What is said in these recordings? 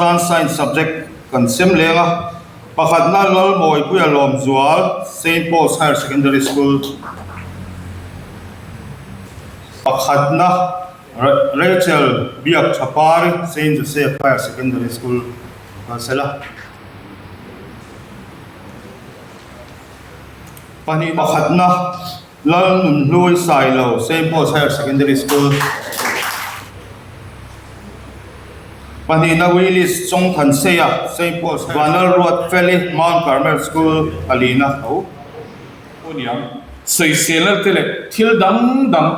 tan Science subject kan sem leng a, pakhatna Lalmawipuia Lawmzual, Saint Paul's Higher Secondary School, pakhatna Rachel Biak Thapari, Saint Joseph Higher Secondary School, Kalsela. Pahnih pakhatna Lalnunhlui Sailo, Saint Paul's Higher Secondary School. Pahnihna Willis Chawngthanseia, Saint Paul's Vanlal Ruat Feli, Mount Carmel School, Alina tho. Aw niang, sawiselna te leh thil dang dang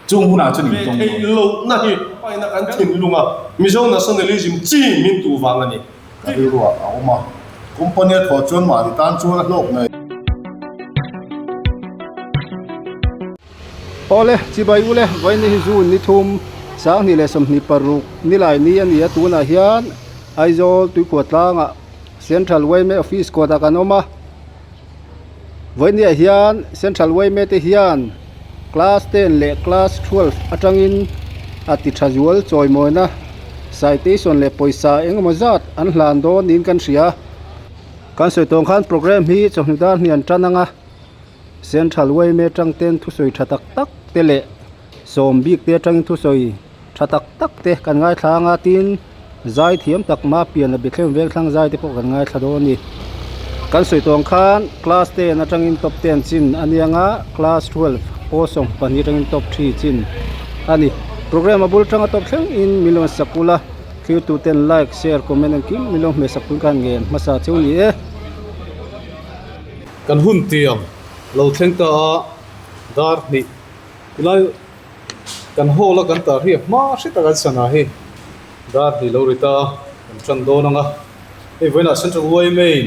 chung hunah chuan in tawng dawn. Theih lohna hi paina kan thinlung a, Mizo nationalism chi min tuh vang a ni. Ka rilruah a awm a, company a thawh chuan mahni tan chuan a hlawk ngei. Awle, chibai ule, vawiin hi June ni thum, 2026 nilai ni a ni a, tunah hian Aizawl Tuikhuah tlangah Central yma Office kawtah kan awm a. Vawinia hian Central yma te hian class ten leh class 12 atangin a ti tha zual chawimawina citation leh pawisa engemaw zat an hlan dawn niin kan hria. Kan sawi tawng khan program hi chawhnu dar hnian tan anga Central yma atang ten thusawi tha tak tak te leh sawm bik te atangin thusawi tha tak tak te kan ngaithla anga tin zai thiam tak ma pian a Bethlehem Vengthlang zai te pawh kan ngaithla dawn a ni. Kan sawi tawng khan class ten atangin top ten chin a nia nga class 12 pawl 12 atangin top 3 chin a ni. Program a bul tanga top thleng in min lo sak ula thlir tu ten like share comment engkim min lo hmeh sak tun khan ngen hmasa cheu ni e. Kan hun tiang lo thleng ta a dar hnih tilai. Kan hall a kan tar hi a hma hre tak an sana hi dar hnih lo ri ta a kan tan dawn ang a, hei vawiinah Central yma in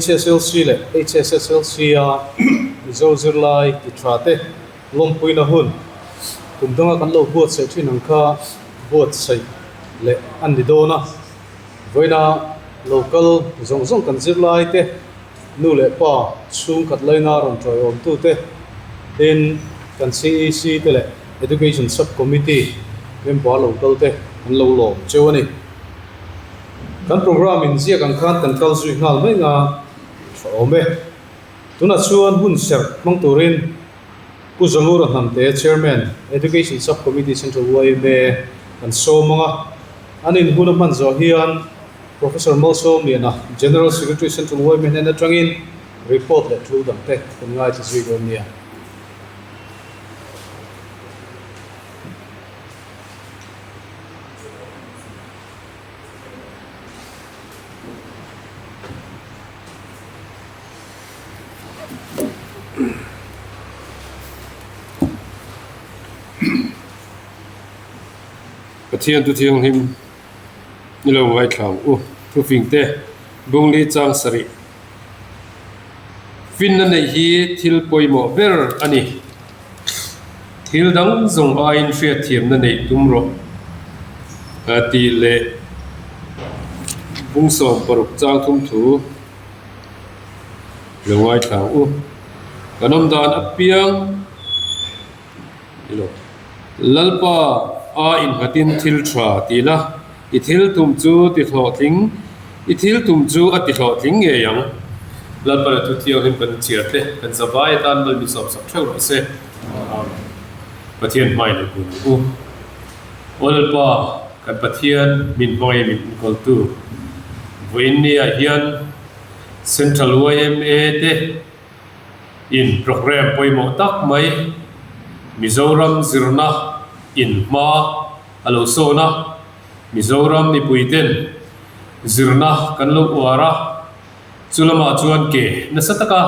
HSLC leh HSSLC a Mizo zirlai ti tha te lawmpuina hun kum danga kan lo buatsaih thin ang kha buatsaih leh a ni dawn a, vawiina local zawng zawng kan zirlai te Nu leh pa chhungkhat laina rawn tawiawmtute tin kan CEC te leh Education Sub Committee member lo kal te an lo lawm cheu a ni. Kan program in ziak ang khan kan kal zui nghal mai nga tha awm e. Tunah chuan hun serh hmang turin Pu Zangura Hnamte Chairman Education Sub Committee Central yma kan sawm ang a, an inhun a hman zawh hian Professor Malsawmliana, General Secretary Central yma hnen atangin report leh thu dangte kan ngaithla zui dawn nia. Pathian tu thianghlim. Ni lo ngaithla ang u. Thufing te, Bungli chang sarih. Finna neih hi thil pawimawh ber a ni. Thil dang zawng aiin hriatthiamna neih tum rawh tih leh Bung 16 chang thum thu lo ngaithla ang u. Kan awm dan apiang Ni lo. Lalpa a innghatin thil tha ti la, i thil tum chu ti hlawhtling, i thil tum chu a ti hlawhtling ngei ang. Lalpa leh Thuthianghlim kan chiar te, kan zavai atan mal min sawmsak theuh rawh se. Amen. Pathian hmai lo kun ang u. Aw Lalpa, kan Pathian min hmangaih min enkawltu, vawiin niah hian Central yma te, In program pawimawh tak mai Mizoram zirna in hma a lo sawn a, Mizoram mipuiten zirna kan lo uar a, chu lamah chuan ke nasa taka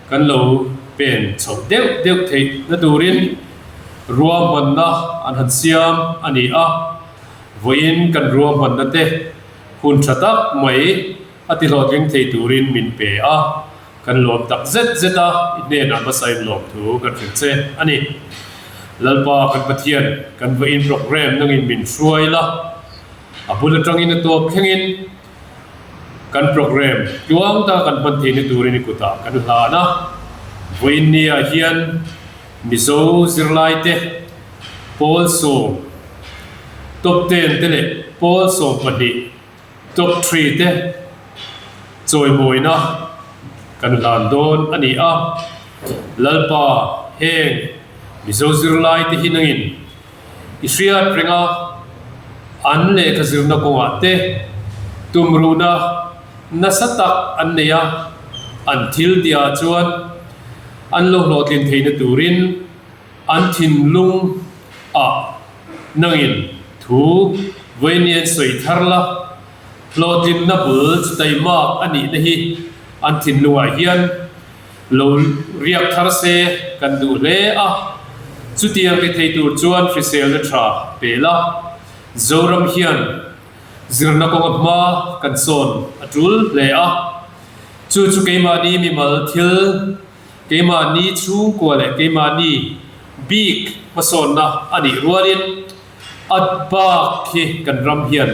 kan lo pen chhoh deuh deuh theih na turin ruahmanna an han siam a ni a, vawiin kan ruahmanna te hun tha tak mai a tihlawhtling thei turin min pe a. Kan lawm tak zet zet a, i hnenah hmasain lawmthu kan hrilh che a ni. Lalpa kan Pathian, kan vawiin program nangin min hruai la, a bul atangin a tawp thlengin kan program tluang taka kan hman theihna turin i kutah kan hlan a. Vawiin niah hian Mizo zirlaite pawl sawm. Top ten te leh pawl 12 Top three te chawimawina kan hlan dawn a ni a. Lalpa heng Mizo zirlai te hi nangin i hriat reng a, an lehkha zirna kawngah te tumruhna nasa tak an nei a, an thil tihah chuan an lo hlawhtlin theihna turin an thinlung ah nangin thu vawiin sawi thar la, hlawhtlinna bul chu taimak a nihna hi an thinlungah hian lo riak thar se kan duh hle a, chutiang ti thei tur chuan hriselna tha pe la, Zoram hian zirna kawnga hma kan sawn a tul hle a, chu chu keimahni mimal thil Keimahni chhungkua leh keimahni bik hmasawnna a nih rualin a bak hi kan ram hian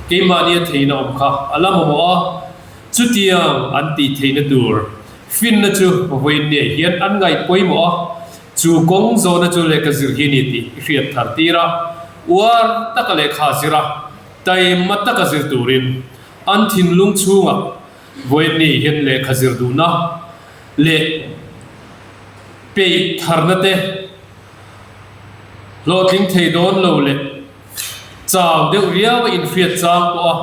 keimahni a theihna awm kha a la mamawh a, chutiang an tih theihna tur finna chu vawiinniah hian an ngaih pawimawh a, chu kawng zawhna chu lehkha zir hi a ni tih i hriat thar tir a, uar taka lehkha zir a, taima taka zir turin an thinlung chhungah Vawiinni hian lehkha zir duhna leh peih tharna te hlawhtling thei dawn lo leh chau deuh riau a inhriat chang pawh a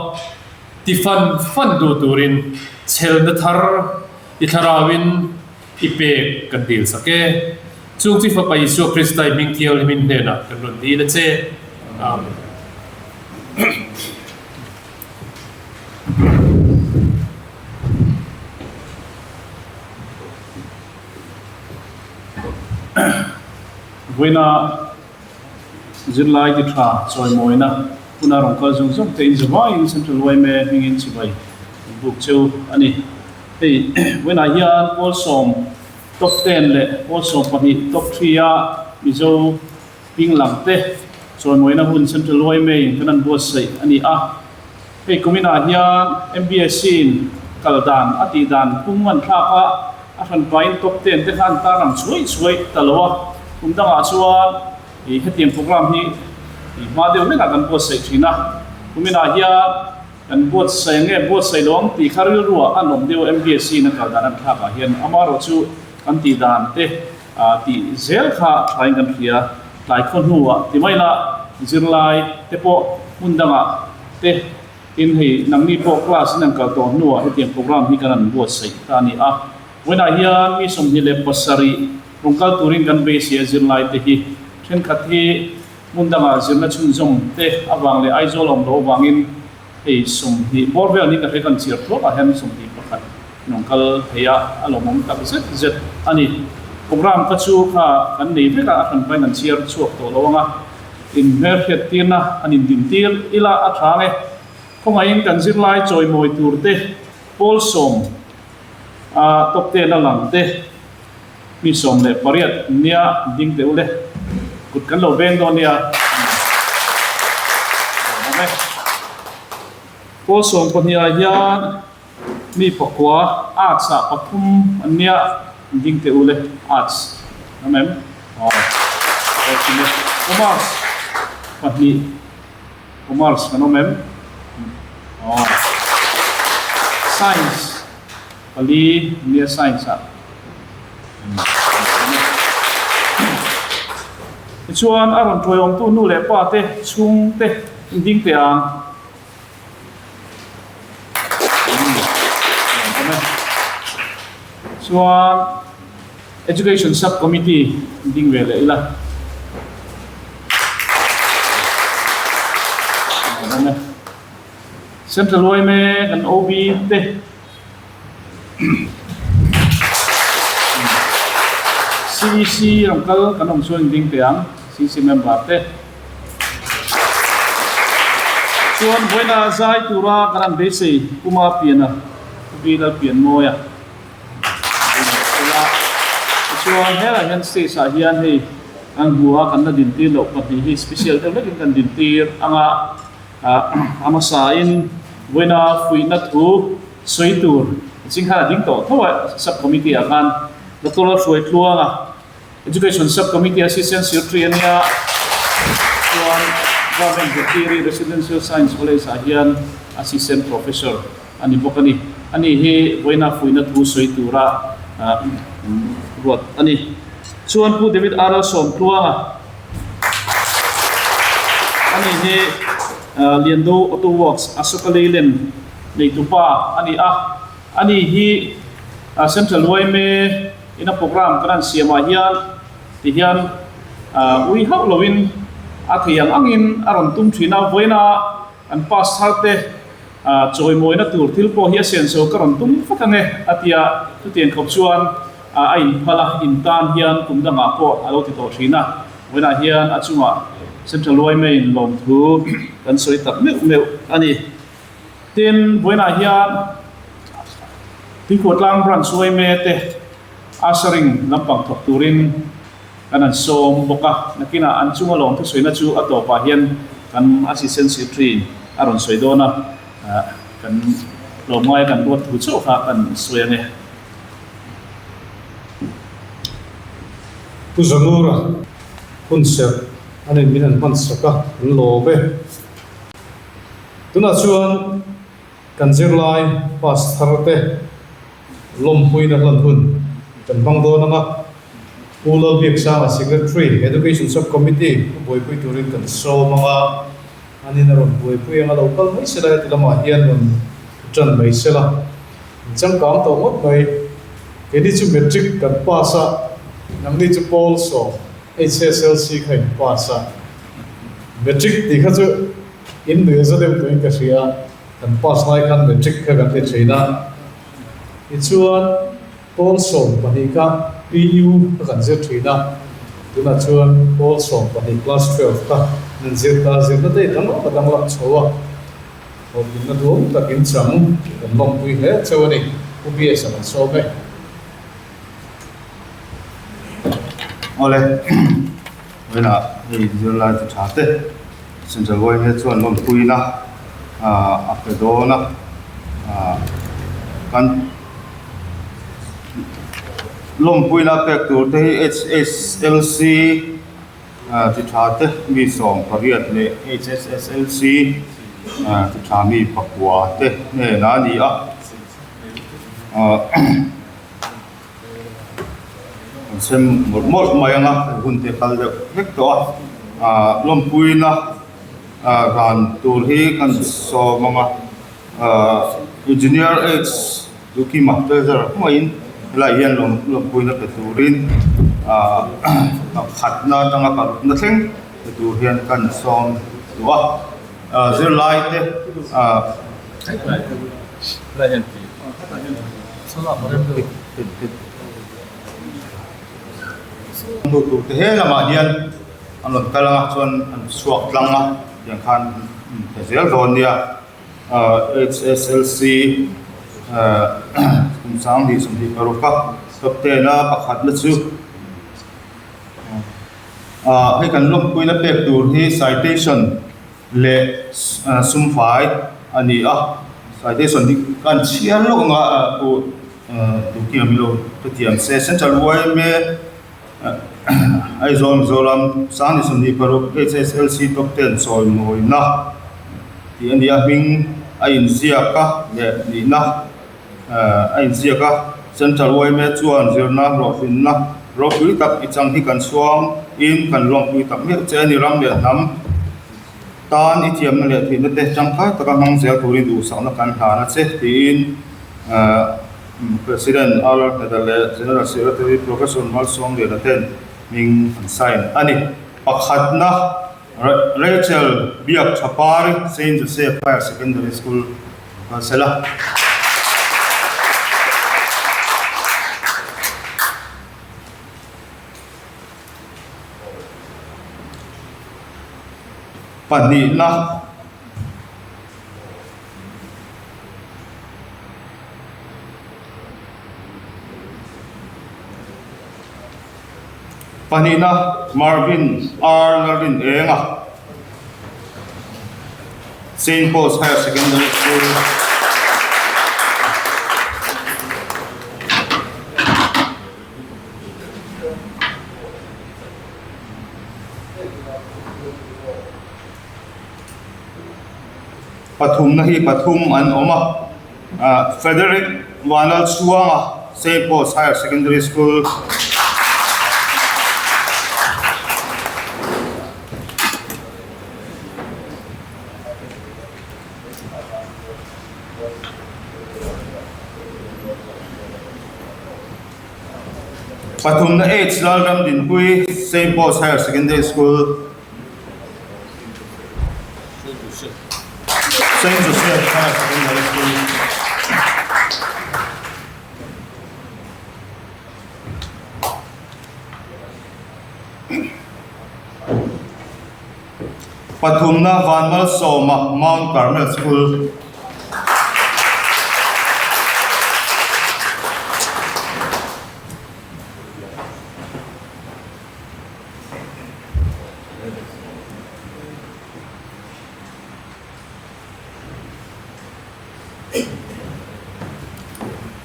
ti fan fan duh turin chhelna thar i thlarauin i pek kan dil sak e. Chung chi Fapa Isua Krista i hming thianghlimin hnenah kan rawn dil a che. Amen. Vawiina zirlai ti tha chawimawina huna rawn kal zawng zawng te in zavaiin Central yma hmingin chibai an buk cheu a ni. Hei vawiinah hian pawl sawm top ten leh pawl 12 top three a Mizo Hming lam te chawimawina hun Central yma in kan an buatsaih a ni a. Hei kuminah hian MBSC in kal dan a tih dan pum an thlak a, a hran pahin top ten te kha an tar ang chhuai chhuai ta lo a. Kum dangah chuan ih hetiang program hi ih hma deuh hlekah kan buatsaih thin a. Kuminah hian kan buatsaih nge buatsaih lo ang tih kha rilruah an awm deuh a MBSC in a kal dan an thlakah hian amaherawhchu kan tih dan te Ah tih zel kha thain kan hria. Tlai khaw hnuah ti mai la, zirlai te pawh hmun dangah te in hei nangni pawh class in an kal tawh hnuah hetiang program hi kan an buatsaih ta a ni a. Vawiinah hian mi 27 rawn kal turin kan beisei a zirlai te hi thenkhat hi hmun dangah zirna chhunzawm te avang leh Aizawl awm loh avangin hei 20 bawr vel ni ka hre kan chhiar thuak ah hian 21 rawn kal thei a, a lawmawm tak zet zet a ni. Program kha chu kha kan nei vek a, a hran pahin an chhiar chhuak tawh lo ang a, inhmelhriat tirna an indin tir ila a tha ang e. Khawngaihin kan zirlai chawimawi tur te, pawl sawm a top ten a lang te, mi 18 nia ding teh ule, kut kan lo veng dawn nia. Lawmawm e. Pawl 12 ah hian. Mi pakua arts ah pathum an nia an ding teh ule arts an em aw aw chim e commerce pahnih commerce kan awm em aw science pali an nia science ah tichuan a rawn tuaiawmtu nu leh pa te chhung te an ding teh ang. Chuan Education Sub Committee ding ve leh ila. Central yma kan OB te CEC rawn kal kan awm chuan ding teh ang CEC member te. Chuan vawiina zai tura kan han beisei Puma piana Pu Lal Pianmawia ila. Tichuan helaiah hian stage ah hian hei kan hmu a kan la din tir loh pahnih hi special deuh hlekin kan din tir ang a, a hmasa in vawiina fuihna thu sawi tur ching khan a ding tawh tho a sub committee ah khan Doctor Lalhruaitluanga Education Sub Committee Assistant Secretary a nia chuan. Department Zirtiri Residential Science College ah hian Assistant Professor a ni bawk a ni. Ani hi vawiina fuihna thu sawi tura ruat a ni. Chuan Pu David R Sawmtluanga ani hi Liando Auto Works Ashoka Leyland neitupa a ni a. Ani hi Central yma ina program kan han siamah hian tihian ui hauh loin a thei ang angin a rawn tum thin a. Vawiina An pass thar te chawimawina tur thil pawh hi a senso ka rawn tum vek ange a ti a, chutiang khawp chuan a inphal a, in tan hian kum dangah pawh a lo ti tawh thin a, vawiinah hian a chungah Central yma in lawmthu kan sawi tak meuh meuh a ni. Tin, vawiinah hian Tuikhuahtlang Branch yma te ushering lampang thawk turin Kan an sawm bawk a, nakinah an chunga lawm thusawiina chu a tawpah hian kan Assistant Secretary a rawn sawi dawn a, kan tlawmngaia kan ruat thu chauh kha kan sawi ang e. Pu Zanura hunserh a nen min an hman sak a, an lawm e. Tunah chuan kan zirlai pass thar te lawmpuina hlan hun kan hmang dawn ang a. Pu Lalbiaksanga, Secretary, Education Sub Committee a buaipui turin kan sawm ang a, anin a rawn buaipui ang a, lo kal mai sela heti lamah hian rawn tan mai sela, in changkang tawh ngawt mai. Keini chu Matric kan pass a, nangni chu Pawl sawm HSLC kha in pass a, Matric tih kha chu in nuih a za deuh tuin ka hria a, kan pass lai khan Matric kha kan ti thin a, tichuan, Pawl 12 kha PU ka kan zir thin a, tunah chuan Pawl 12 Class 12 kha nan zir ta, zirna te danglam a danglam chho a, hlawhtlinna duam takin chang kan lawmpui hle cheu a ni, Pu BS a kan sawm e. Awle, vawiinah hei zirlai ti tha te Central yma chuan lawmpuina a pe dawn a, kan. Lawmpuina pek tur te hi HSLC chi tha te mi 18 leh HSSLC chi tha mi pakua te hnenah a ni a. An sem mawlh mawlh mai ang a, hun te kal deuh vek tawh a. Lawmpuina ran tur hi kan sawm ang a. Engineer H. Dukima Treasurer hmaiin helaiah hian lawmpuina pe turin khatna atanga parukna thleng pe tur hian kan sawm duh a. Zirlai te hmuh tur te he lamah hian an rawn kal ang a chuan an chhuak tlang a tiang khan pe zel dawn nia. HSLC kum 2026 a top 10 a pakhatna chu hei kan lawmpuina pek tur hi citation leh sumfai a ni a, citation hi kan chhiar lawk anga pawh duhkiam ilo hrethiam se Central yma Aizawl Mizoram 2026 HSLC Top 10 chawimawina tih a ni a, hming a inziak a leh nihna a inziak a, Central yma chuan zirna hlawhtlinna ropui tak i chang hi kan chhuang in kan lawmpui tak meuh che a ni. Ram leh hnam tan i thiamna leh theihna te tangkai taka hmang zel turin duhsakna kan hlan a che tiin President R. Hneda leh General Secretary Professor Malsawmliana ten hming an sign a ni. Pakhatna Rachel Biak Thapari, Saint Joseph Higher Secondary School, Kalsela. Pahnihna. Pahnihna Marvin R Lalrin Enga Saint Paul's Higher Secondary School. Pathumna hi pathum an awm a, Frederick Vanlalchhuanga, Saint Paul's Higher Secondary School. Pathumna H Lalramdinpui, Saint Paul's Higher Secondary School. Saint Joseph Higher Secondary School. Pathumna Vanmalsawma Mount Carmel School.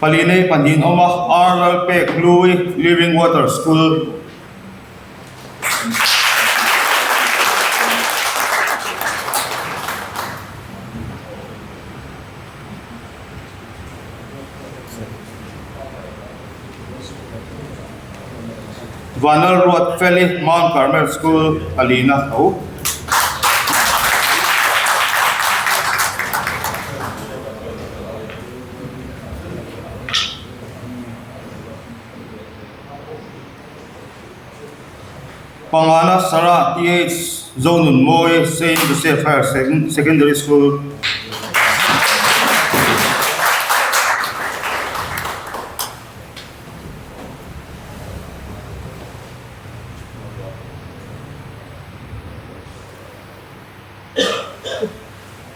Palinei pahnih awm a, R Lalpek Hlui Living Water School. Vanal Ruat Feli Mount Carmel School Alina tho. Pangana Sarah TH Zonunmawi Saint Joseph Higher Secondary School.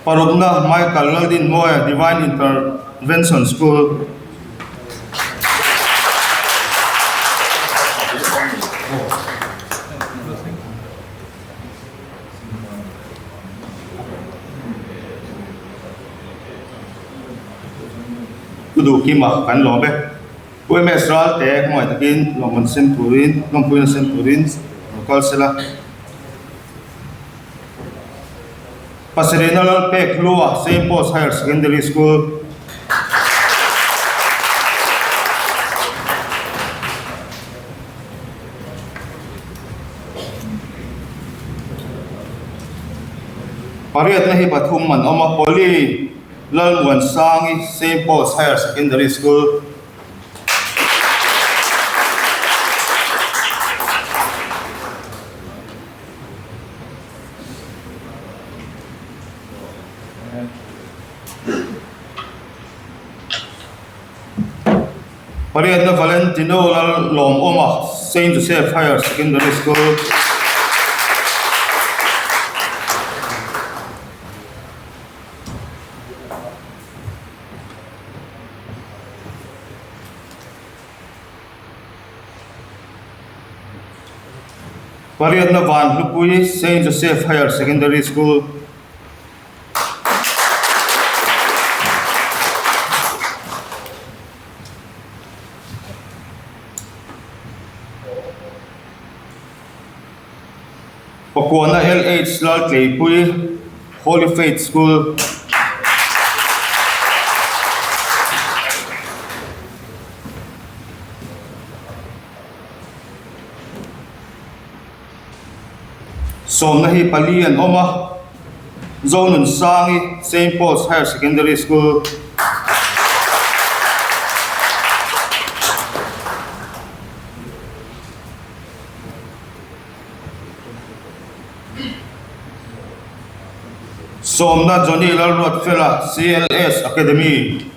Parukna Michael Laldinmawia Divine Intervention School. Pu Duhkima kan lawm e. Pu MS Ralte hmangaih takin lawmman sem turin, lawmpuina sem turin lo kal sela. Pasarihna Lalpek Hlua, Saint Paul's Higher Secondary School. Pariatna hi pathum an awm a, Poli Lalmuansangi, Saint Paul's Higher Secondary School. Pariatna Valentino Lal Lawmawma, Saint Joseph Higher Secondary School. Pariatna Van Hlupui, Saint Joseph Higher Secondary School. Pakuana LH Laltleipui, Holy Faith School. Sawmna hi pali an awm a, Zonunsangi Saint Paul's Higher Secondary School. Sawmna Johnny Lalruatfela CLS Academy.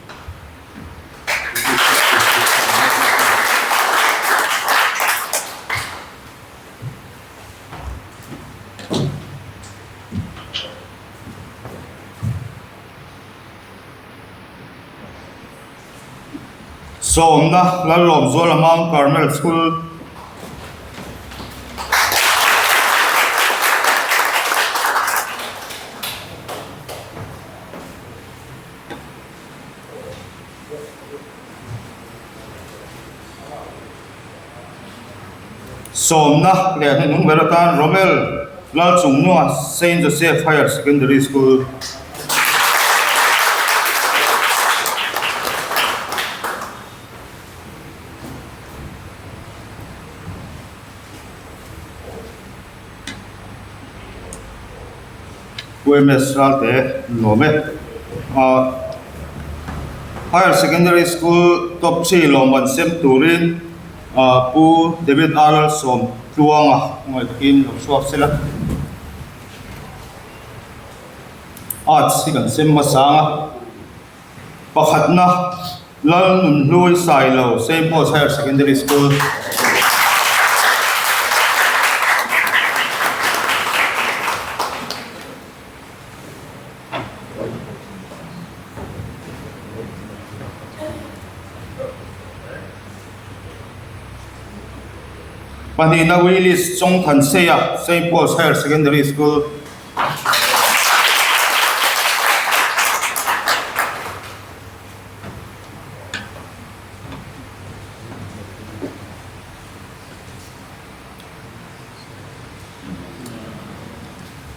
Sawmna Lalawmzuala Mount Carmel School. Sawmna leh hnuhnung ber atan Romel Lalchungnua Saint Joseph Higher Secondary School. Pu MS Ralte an lawm e. Higher Secondary School top 3 lawmman sem turin Pu David R Lalsawmtluanga ngaih takin lo chhuak sela. Arts hi kan sem hmasa ang a. Pakhatna, Lalnunhlui Sailo, Saint Paul's Higher Secondary School. Pahnihna, Willis Chawngthanseia, Saint Paul's Higher Secondary School.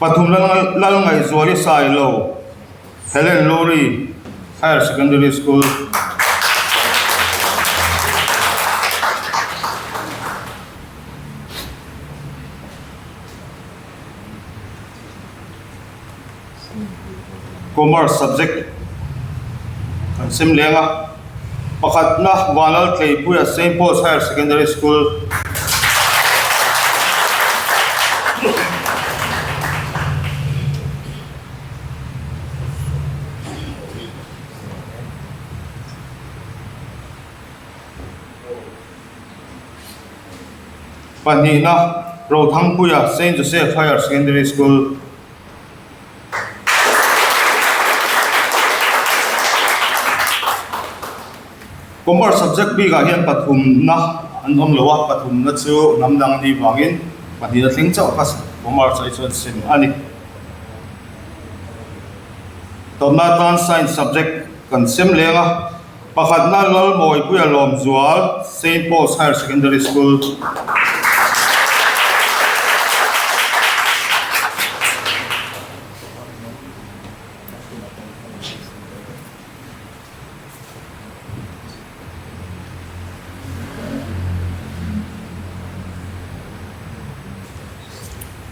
Pathum Lalngaihzuali Sailo, Helen Lori Higher Secondary School. Commerce subject kan sem leng a, pakhatna Vanlal Tleipuia Saint Paul's Higher Secondary School. Pahnihna, Rothangpuia Saint Joseph Higher Secondary School. Commerce subject bikah hian pathumna an awm lo a, pathumna chu hnam dang a nih vangin pahnihna thleng chauh kha Commerce ah hi chuan sem a ni. Tawpna atan Science subject kan sem leng a. Pakhatna Lalmawipuia Lawmzual, Saint Paul's Higher Secondary School.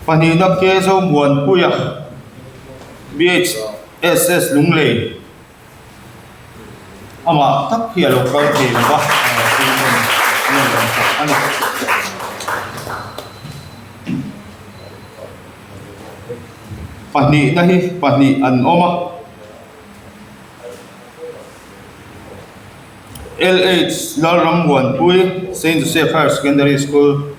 Pahnihna Kezo Muanpuia, BHSS Lunglei. Amah tak hi a lo kal thei lo va, tih hmun a lo lang tak a ni. Pahnihna hi pahnih an awm a. LH Lalrammuanpui, Saint Joseph Higher Secondary School.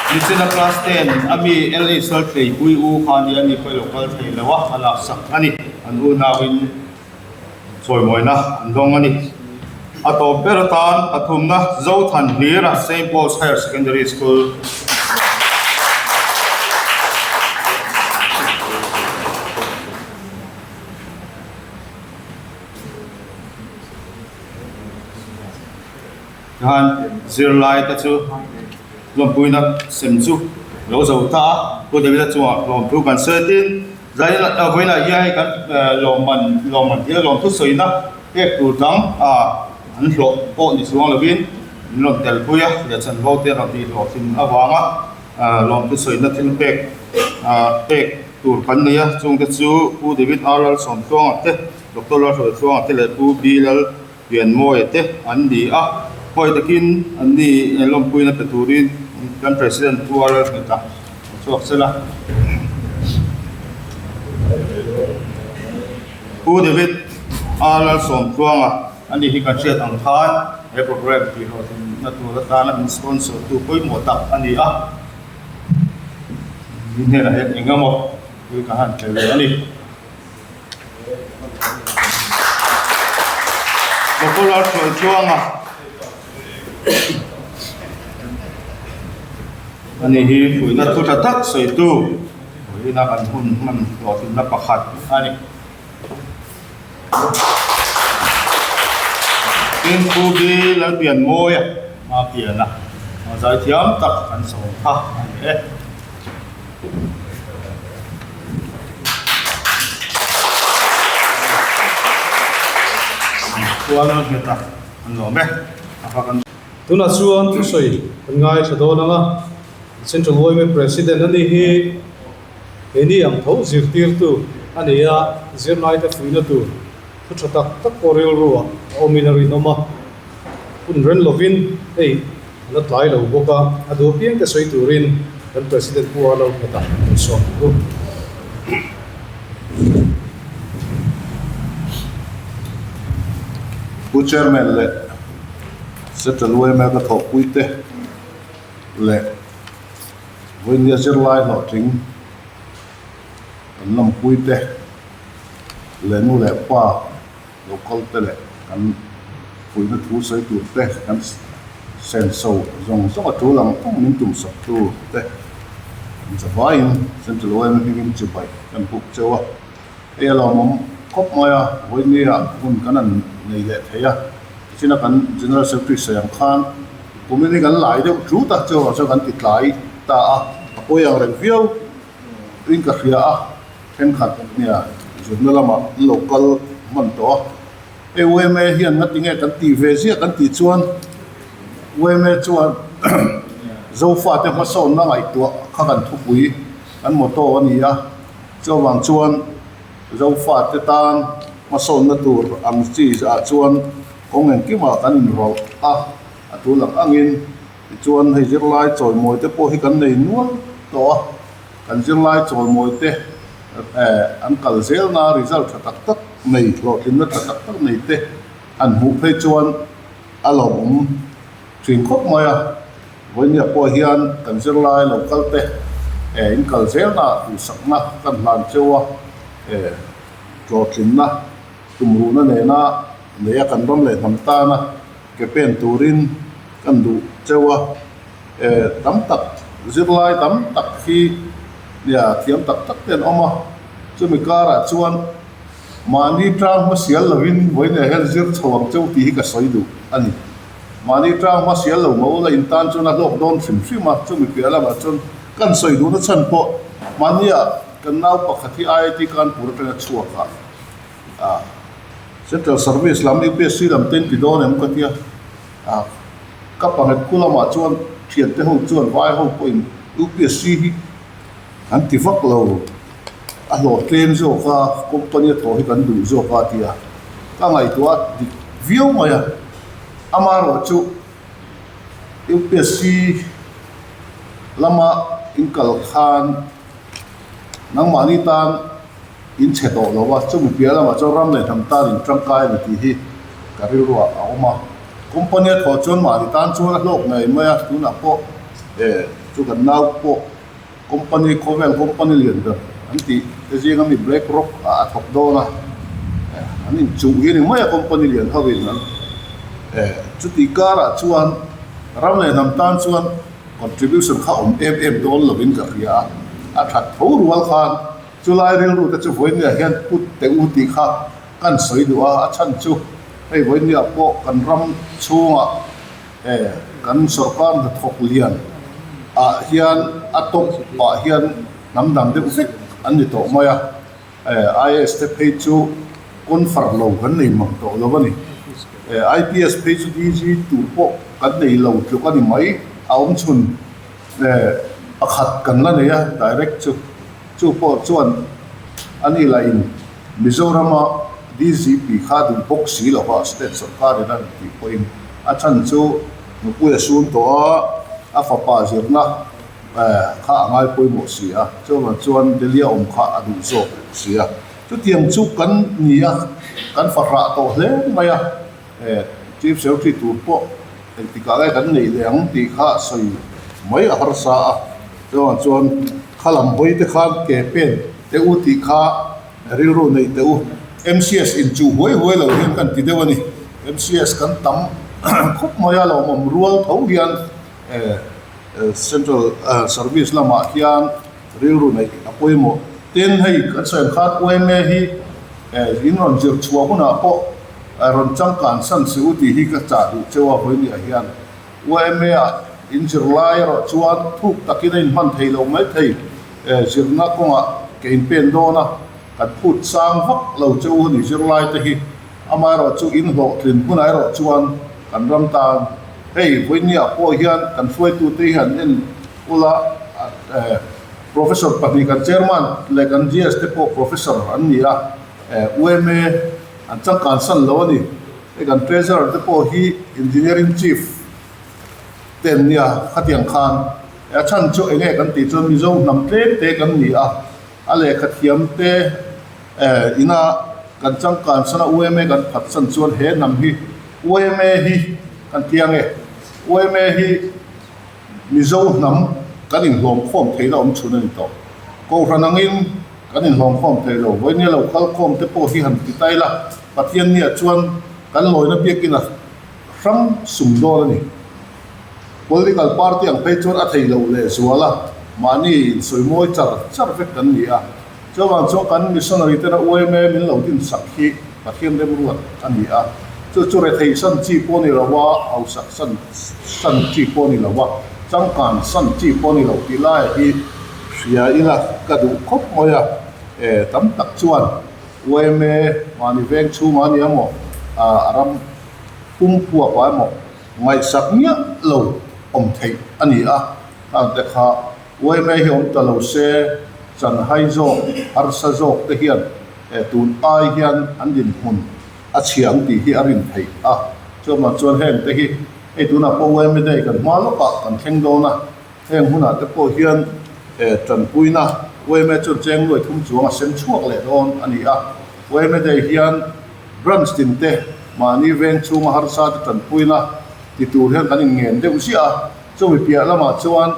Nichina class 10 a mi LH Laltleipui u kha nia ni pawh i lo kal thei lo a, a laksak a ni. An unauin chawimawina an dawng a ni. A tawp ber atan pathumna Zothan Hlira Saint Paul's Higher Secondary School. Tikhan zirlai te chu lawmpuina sem chu lo zo ta a, Pu Davida chungah lawmthu kan sawi tin zain vawiinah hian hei kan lawmman lawmman thil lawmthu sawina pek tur dang ah an hlawh pawh ni chuang lovin min rawn telpui a, leh chanvo te rawn tih hlawhtlin avanga lawmthu sawina thil pek pek tur kan nei a, chungte chu Pu David R Lalsawmtluanga te, Doctor Lalhruaitluanga te leh Pu B Lal Pianmawia te an ni a, hawi takin an ni lawmpuina pe turin kan President Pu R Lalhmeta a chhuak sel a. Pu David R Lalsawmtluanga a ni hi kan hriat ang khan he program tihhlawhtlinna tur atana min sponsor tu pawimawh tak a ni a, min hnenah hian eng emaw thil ka han tel ve a ni. Motor hruai chuang a ani hi fuihna thu tha tak sawitu vawiina kan hun hman hlawhtlinna pakhat a ni. Tin Pu B Lalpianmawia a pian a, zaithiam tak kan sawm kha a ni e. Tunah chuan thusawi kan ngaithla dawn ang a, Central yma President a ni hi. Keini ang tho zirtirtu a nei a, zirlaite fuihna tur thu tha tak tak pawh rilru ah a awmin a rinawm a. Hun ren lovin hei a la tlai lo bawk a, a duh apiang te sawi turin kan President Pu Arlo Ngheta kan sawm ang u. Pu Chairman leh Central yma ka thawhpuite leh Vawinia zirlai hlawhtling kan lawmpuite leh nu leh pa lo kal te leh kan fuihna thu sawi tur te kan senso zawng zawng a tul ang ang min tum sak tu te an zavaiin Central yma hmingin chibai kan buk cheu a, hei a lawmawm khawp mai a, Vawinia hun kan han nei leh thei a, tichina kan General Secretary sawi ang khan kumin hi kan lai deuh tlut a, chuvang chuan kan ti tlai ta a, a pawi ang reng viau in ka hria a. Thenkhat nia zirna lamah an lo kal hman tawh a, hei yma hian ngati nge kan tih ve ziah kan tih chuan yma chuan Zofate hmasawnna ngaihtuah kha kan thupui kan motto a ni a, chuvang chuan Zofate tan hmasawnna tur ang chi ah chuan kawng engkimah kan inrawlh a, a tul ang angin tichuan hei zirlai chawimawi te pawh hi kan nei nual tawh a. Kan zirlai chawimawi te an kal zel na result tha tak tak nei, hlawhtlinna tha tak tak nei te han hmuh phei chuan a lawmawm thin khawp mai a. Vawinia pawh hian kan zirlai lo kal te in kal zel na duhsakna kan hlan cheu a, hlawhtlinna tumruhna nena neia kan ram leh hnam tana ke pen turin kan duh cheu a. Tam tak, zirlai tam tak hi nia thiam tak tak te an awm a, chumi karah chuan mahni tang hmasial lovin vawiinah hian zir chho ang cheu tih hi ka sawi duh a ni. Mahni tang hmasial lo mo la intan chuan a hlawk dawn hrim hrim a, chumi piah lamah chuan kan sawi duhna chhan pawh mahnia kan nau pakhat hi IIT Kanpur atanga chhuak a, ah Central Service lam UPSC lam te in ti dawn em ka tia. A ka panghet khu lamah chuan thiante ho chuan vai ho pawhin UPSC hi an ti vak lo, a hlawh tlem zawk a, company a thawh hi kan duh zawk a tia ka ngaihtuah a dik viau mai a. Amaherawhchu UPSC lama in kal khan nangmahni tan in chhe tawh lo a, chumi piah lamah chuan ram leh hnam tan in tangkai a ni tih hi ka rilruah a awm a. Company a thawh chuan mahni tan chuan a hlawk ngei mai a, tunah pawh eh chu kan nau pawh company khawvel company lian ber an tih te zinga mi Black Rock ah a thawk dawn a, eh an inchuh hi a ni mai a company lian ho in an eh chutih karah chuan ram leh hnam tan chuan contribution kha awm em em dawn lovin ka hria a, a that tho rual khan Chulai rilru te chu vawinia hian put teh u tih kha kan sawi duh a, a chhan chu hei vawinia pawh kan ram chhungah eh kan sorkar hnathawk lian ah hian a tawp ah hian hnam dang deuh vek an ni tawh mai a, eh IAS te phei chu confer lo kan nei mang tawh lo a ni, eh IPS phei chu DG tur pawh kan nei lo tluk a ni mai, a awm chhun eh pakhat kan la nei a direct chu. Chu pawh chuan a ni lahin Mizorama DGP kha duh bawk si lo va, state sorkarin a rawn tih pawhin a chhan chu nupui a sun tawh a, a fapa zirna kha a ngai pawimawh si a, chuvang chuan Delhi a awm kha a duh zawk si a. Chutiang chu kan ni a, kan fahrah tawh hle mai a, Chief Secretary tur pawh engtikah nge kan neih leh ang tih kha sawi mai a harsa a. Chuvang chuan kha lam hawi te khan ke pen teh u tih kha rilru neih teh u. MCS in chuh huai huai lo hian kan ti deuh a ni. MCS kan tam khawp mai a, lawmawm rual tho hian Central Service lamah hian rilru neih a pawimawh. Tin, hei kan sawi ang khan yma hi in rawn zir chhuah hunah pawh rawn changkan san si u tih hi ka chah duh cheu a, vawinia hian. YMA-ah in zirlai erawh chuan thuk takin a inhman thei lo mai thei. Zirna kawngah ke inpen dawn a, kan phut sang vak lo che u ni zirlai te hi. Amaherawh chu in hlawhtlin hunah erawh chuan kan ram tan hei vawinia pawh hian kan hruaitute hi han en ula. Professor pahnih kan Chairman leh kan GS te pawh Professor an ni a, UMA an changkan san lo a ni. Hei kan Treasurer te pawh hi Engineering Chief te an nia khatiang khan a chhan chu eng nge kan tih chuan Mizo hnam tlem te kan ni a, a lehkha thiam te ina kan changkan san a UMA kan phat san chuan he hnam hi UMA hi kan tiang e, UMA hi Mizo hnam kan inhlawm khawm theihna awm chhun a ni tawh. Kohhran angin kan inhlawm khawm thei lo. Vawinia lo kal khawm te pawh hi han ti ta ila, Pathian nia chuan kan lawina biakin a hrang sum dawn a ni. Political party ang phei chuan a thei lo leh zual a, mahni insawimawi char char vek kan ni a. Chuvang chuan kan missionary tena UMA min lo din sak hi Pathian remruat a ni a, chu chu rethei san chi pawh ni lo a, hausak san san chi pawh ni lo a, changkan san chi pawh ni lo tih laiah hi hria ila ka duh khawp mai a, e tam tak chuan UMA mahni veng chhungah a ni emaw, a ram pumpuapah emaw ngaihsak miah lo awm theih a ni a, khangte kha UMA hi awm ta lo se, chanhai zawk, harsa zawk te hian tun ai hian an dinhmun a chhia ang tih hi a rin theih a. Chuamah chuan heng te hi hei tunah pawh UMA Day kan hma lawkah kan thleng dawn a, heng hunah te pawh hian tanpuina UMA chuan cheng nuai thum chuang a sem chhuak leh dawn a ni a. UMA Day hian branch tin te mahni veng chhunga harsa te tanpuina ti tur hian kan inngen deuh ziah a. Chumi piah lamah chuan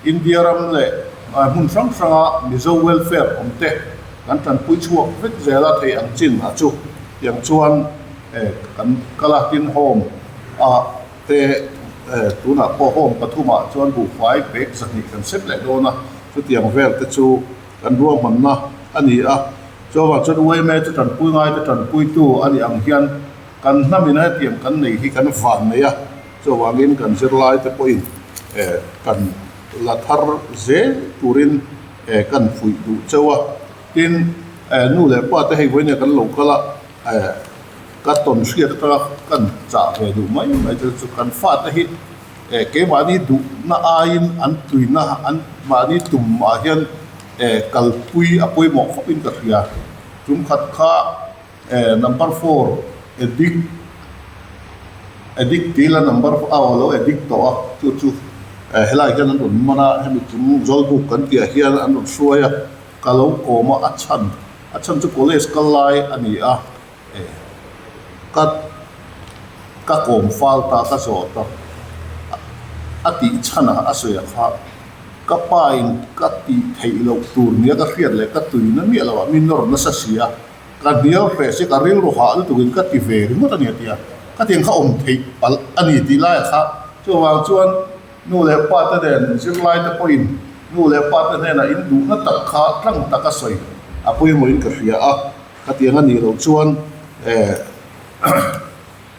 India ram leh hmun hrang hranga Mizo welfare awm te kan tanpui chhuak vek zel a thei ang chin a chu tiang chuan kan kal a tin home ah te tunah pawh home pathumah chuan buhfai bag 200 kan sep leh dawn a chutiang vel te chu kan ruahmanna a ni a chuvang chuan UMA chu tanpui ngai te tanpuitu a nih ang hian kan hnam in hetiang kan nei hi kan van nei a. Chuvangin kan zirlaite pawhin kan la thar zel turin kan fuih duh cheu a. Tin, nu leh pa te hei vawiin kan lo kal a, ka tawn hriat atanga kan chah ve duh mai mai te chu kan fate hi keimahni duhna aiin an tuina an mahni tumah hian kalpui a pawimawh khawpin ka hria. Tumkhat kha. Number four addict addict tih ila number a aw lo addict tawh a chu chu helai hian an rawn man a hemi chung zawlbuk kan tih ah hian an rawn hruai a ka lo kawm a a chhan a chhan chu college kal lai a ni a ka ka kawm fal ta ka zawh ta a tih chhan a a sawi a kha ka pa in ka tih theih loh tur nia ka hriat leh ka tuina miah loh ah mi nawr nasa si a. Ka hnial hreh se ka rilru hah lutukin ka ti ve ringawt a ni a ti a, ka tiang kha awm theih palh a ni tih laiah kha chuvang chuan nu leh pa te nen zirlai te pawhin nu leh pa te hnenah in duhna tak kha tlang taka sawi a pawimawhin ka hria a, ka tiang a nih loh chuan eh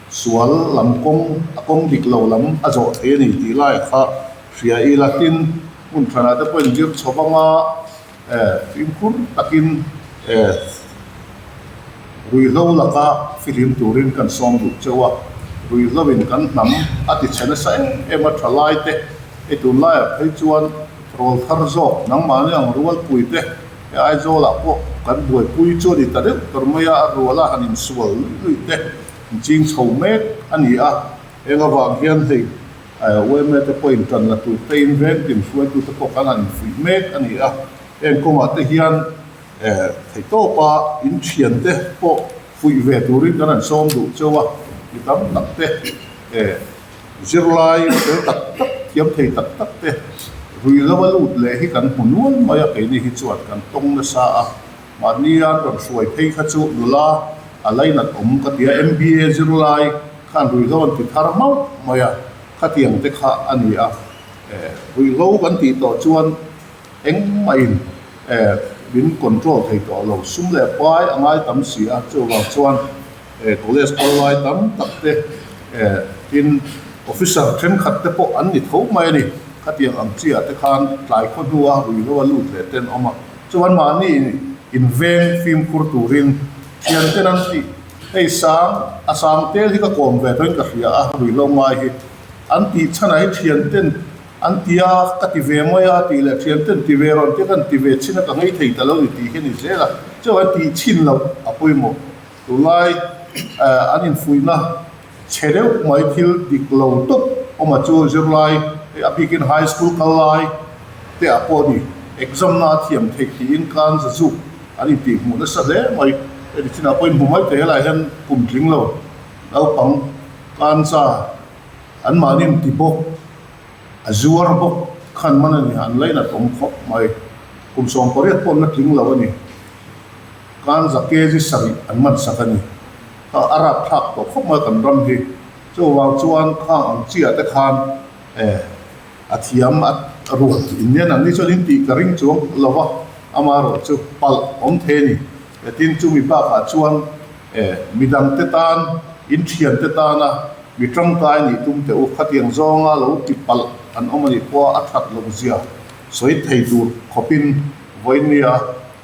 sual lam kawng a kawng dik lo lam a zawh thei a ni tih laiah kha hria ila tin hmun thanah te pawhin zir chho vanga Eh, fimkhur takin eh, ruihhlo laka fihlim turin kan sawm duh cheu a, ruihhloin kan hnam a ti chhe nasa em em a tha lai te, hei tunlaiah phei chuan rawl thar zawk nangmahni ang rualpui te he Aizawlah pawh kan buaipui chu a ni ta deuh ber mai a, a ruala han insual luih luih te an ching chho mek a ni a, heng avang hian hei UMA te pawhin tan la tur te in veng tin hruaitu te pawh kan han infuih mek a ni a, heng kawngah te hian theihtawpa in thian te pawh fuih ve turin kan han sawm duh cheu a, mi tam tak te zirlai fel tak tak thiam thei tak tak te ruihlo a lut leh hi kan hmu nual mai a, keini hi chuan kan tawng nasa a, mahni an rawn hruai phei kha chu nula a lainat awm ka ti a, MBA zirlai Khan ruihhlo an ti thar mauh mai a, khatiang te kha a ni a. Ruihhlo kan tih tawh chuan engmahin min control thei tawh lo, sum leh pai a ngai tam si a, chuvang chuan college kal lai tam tak te tin officer thenkhat te pawh an ni tho mai a ni. Khatiang ang chiah te khan tlai khaw hnua ruihhlo a lut leh ten awm a, chuan mahni inveng fimkhur turin thian ten an tih. Hei sang, a sang tel hi ka kawm ve tawhin ka hria a, ruihhlo ngai hi. An tih chhanah hi thian ten An ti a, ka ti ve mai a tih leh thian ten ti ve rawn te kan ti ve chhin a ka ngei thei ta lo ni tih hi a ni zel a, chuan tih chhin loh a pawimawh. Tunlai an infuihna chhe deuh mai thil dik lo tawp awm a chu zirlai a bikin high school kal lai te ah pawh ni exam na a thiam theih tiin kan za zuk an intih hmuh nasa hle mai. Heti chinah pawhin hmu mai thei helai hian kum tling lo naupang kanza an mahni in ti bawk a zuar bawk khan man a ni an lainat awm khawp mai. Kum 18 pawh an la tling lo a ni. Kanza kg sarih an man sak a ni. Kha a rap thlak tawh khawp mai kan ram hi. Chuvang chuan khang ang chiah te khan eh a thiam a rual in nen an ni chuan in tih ka ring chuang lo va, amaherawh chu palh awm thei a ni. Tin chumi bakah chuan eh midang te tan in thian te tana mi tangkai nih tum teh u khatiang zawnga lo ti palh an awm a nih pawha a that loh zia sawi thei tur khawpin vawinia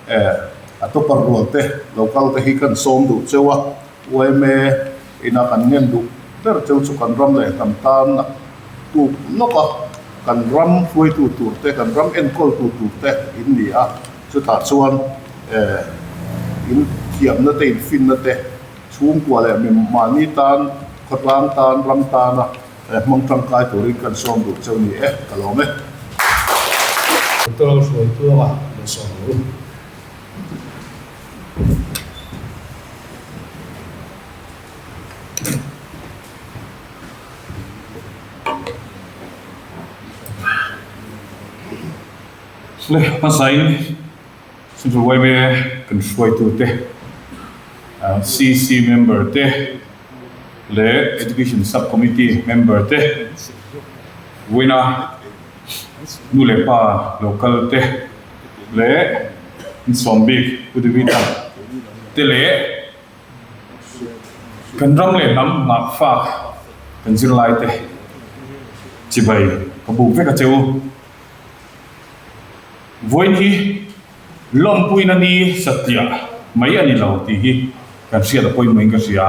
Eh, a topper rual te lo kal te hi kan sawm duh cheu a, yma ina kan ngen duh ber cheu chu kan ram leh hnam tan a tuk lawk a, kan ram hruaitu tur te, kan ram enkawltu tur te in ni a, chutah chuan eh, in thiamna te, in finna te chhungkua leh mi mahni tan, khawtlang tan, ram tana hmang tangkai turin kan sawm duh cheu ni e, ka lawm e. Doctor hruai tluanga lo sawm ang u. Le hmasain Central yma kan hruaitute CC member te leh Education Sub Committee member te vawiina nu leh pa lo kal te leh insawm bik Pu Devita te leh kan ram leh hnam nghah fak kan zirlai te chibai ka buk vek a che u. Vawiin hi lawmpuina ni satliah mai a ni lo tih hi kan hriat a pawimawhin ka hria.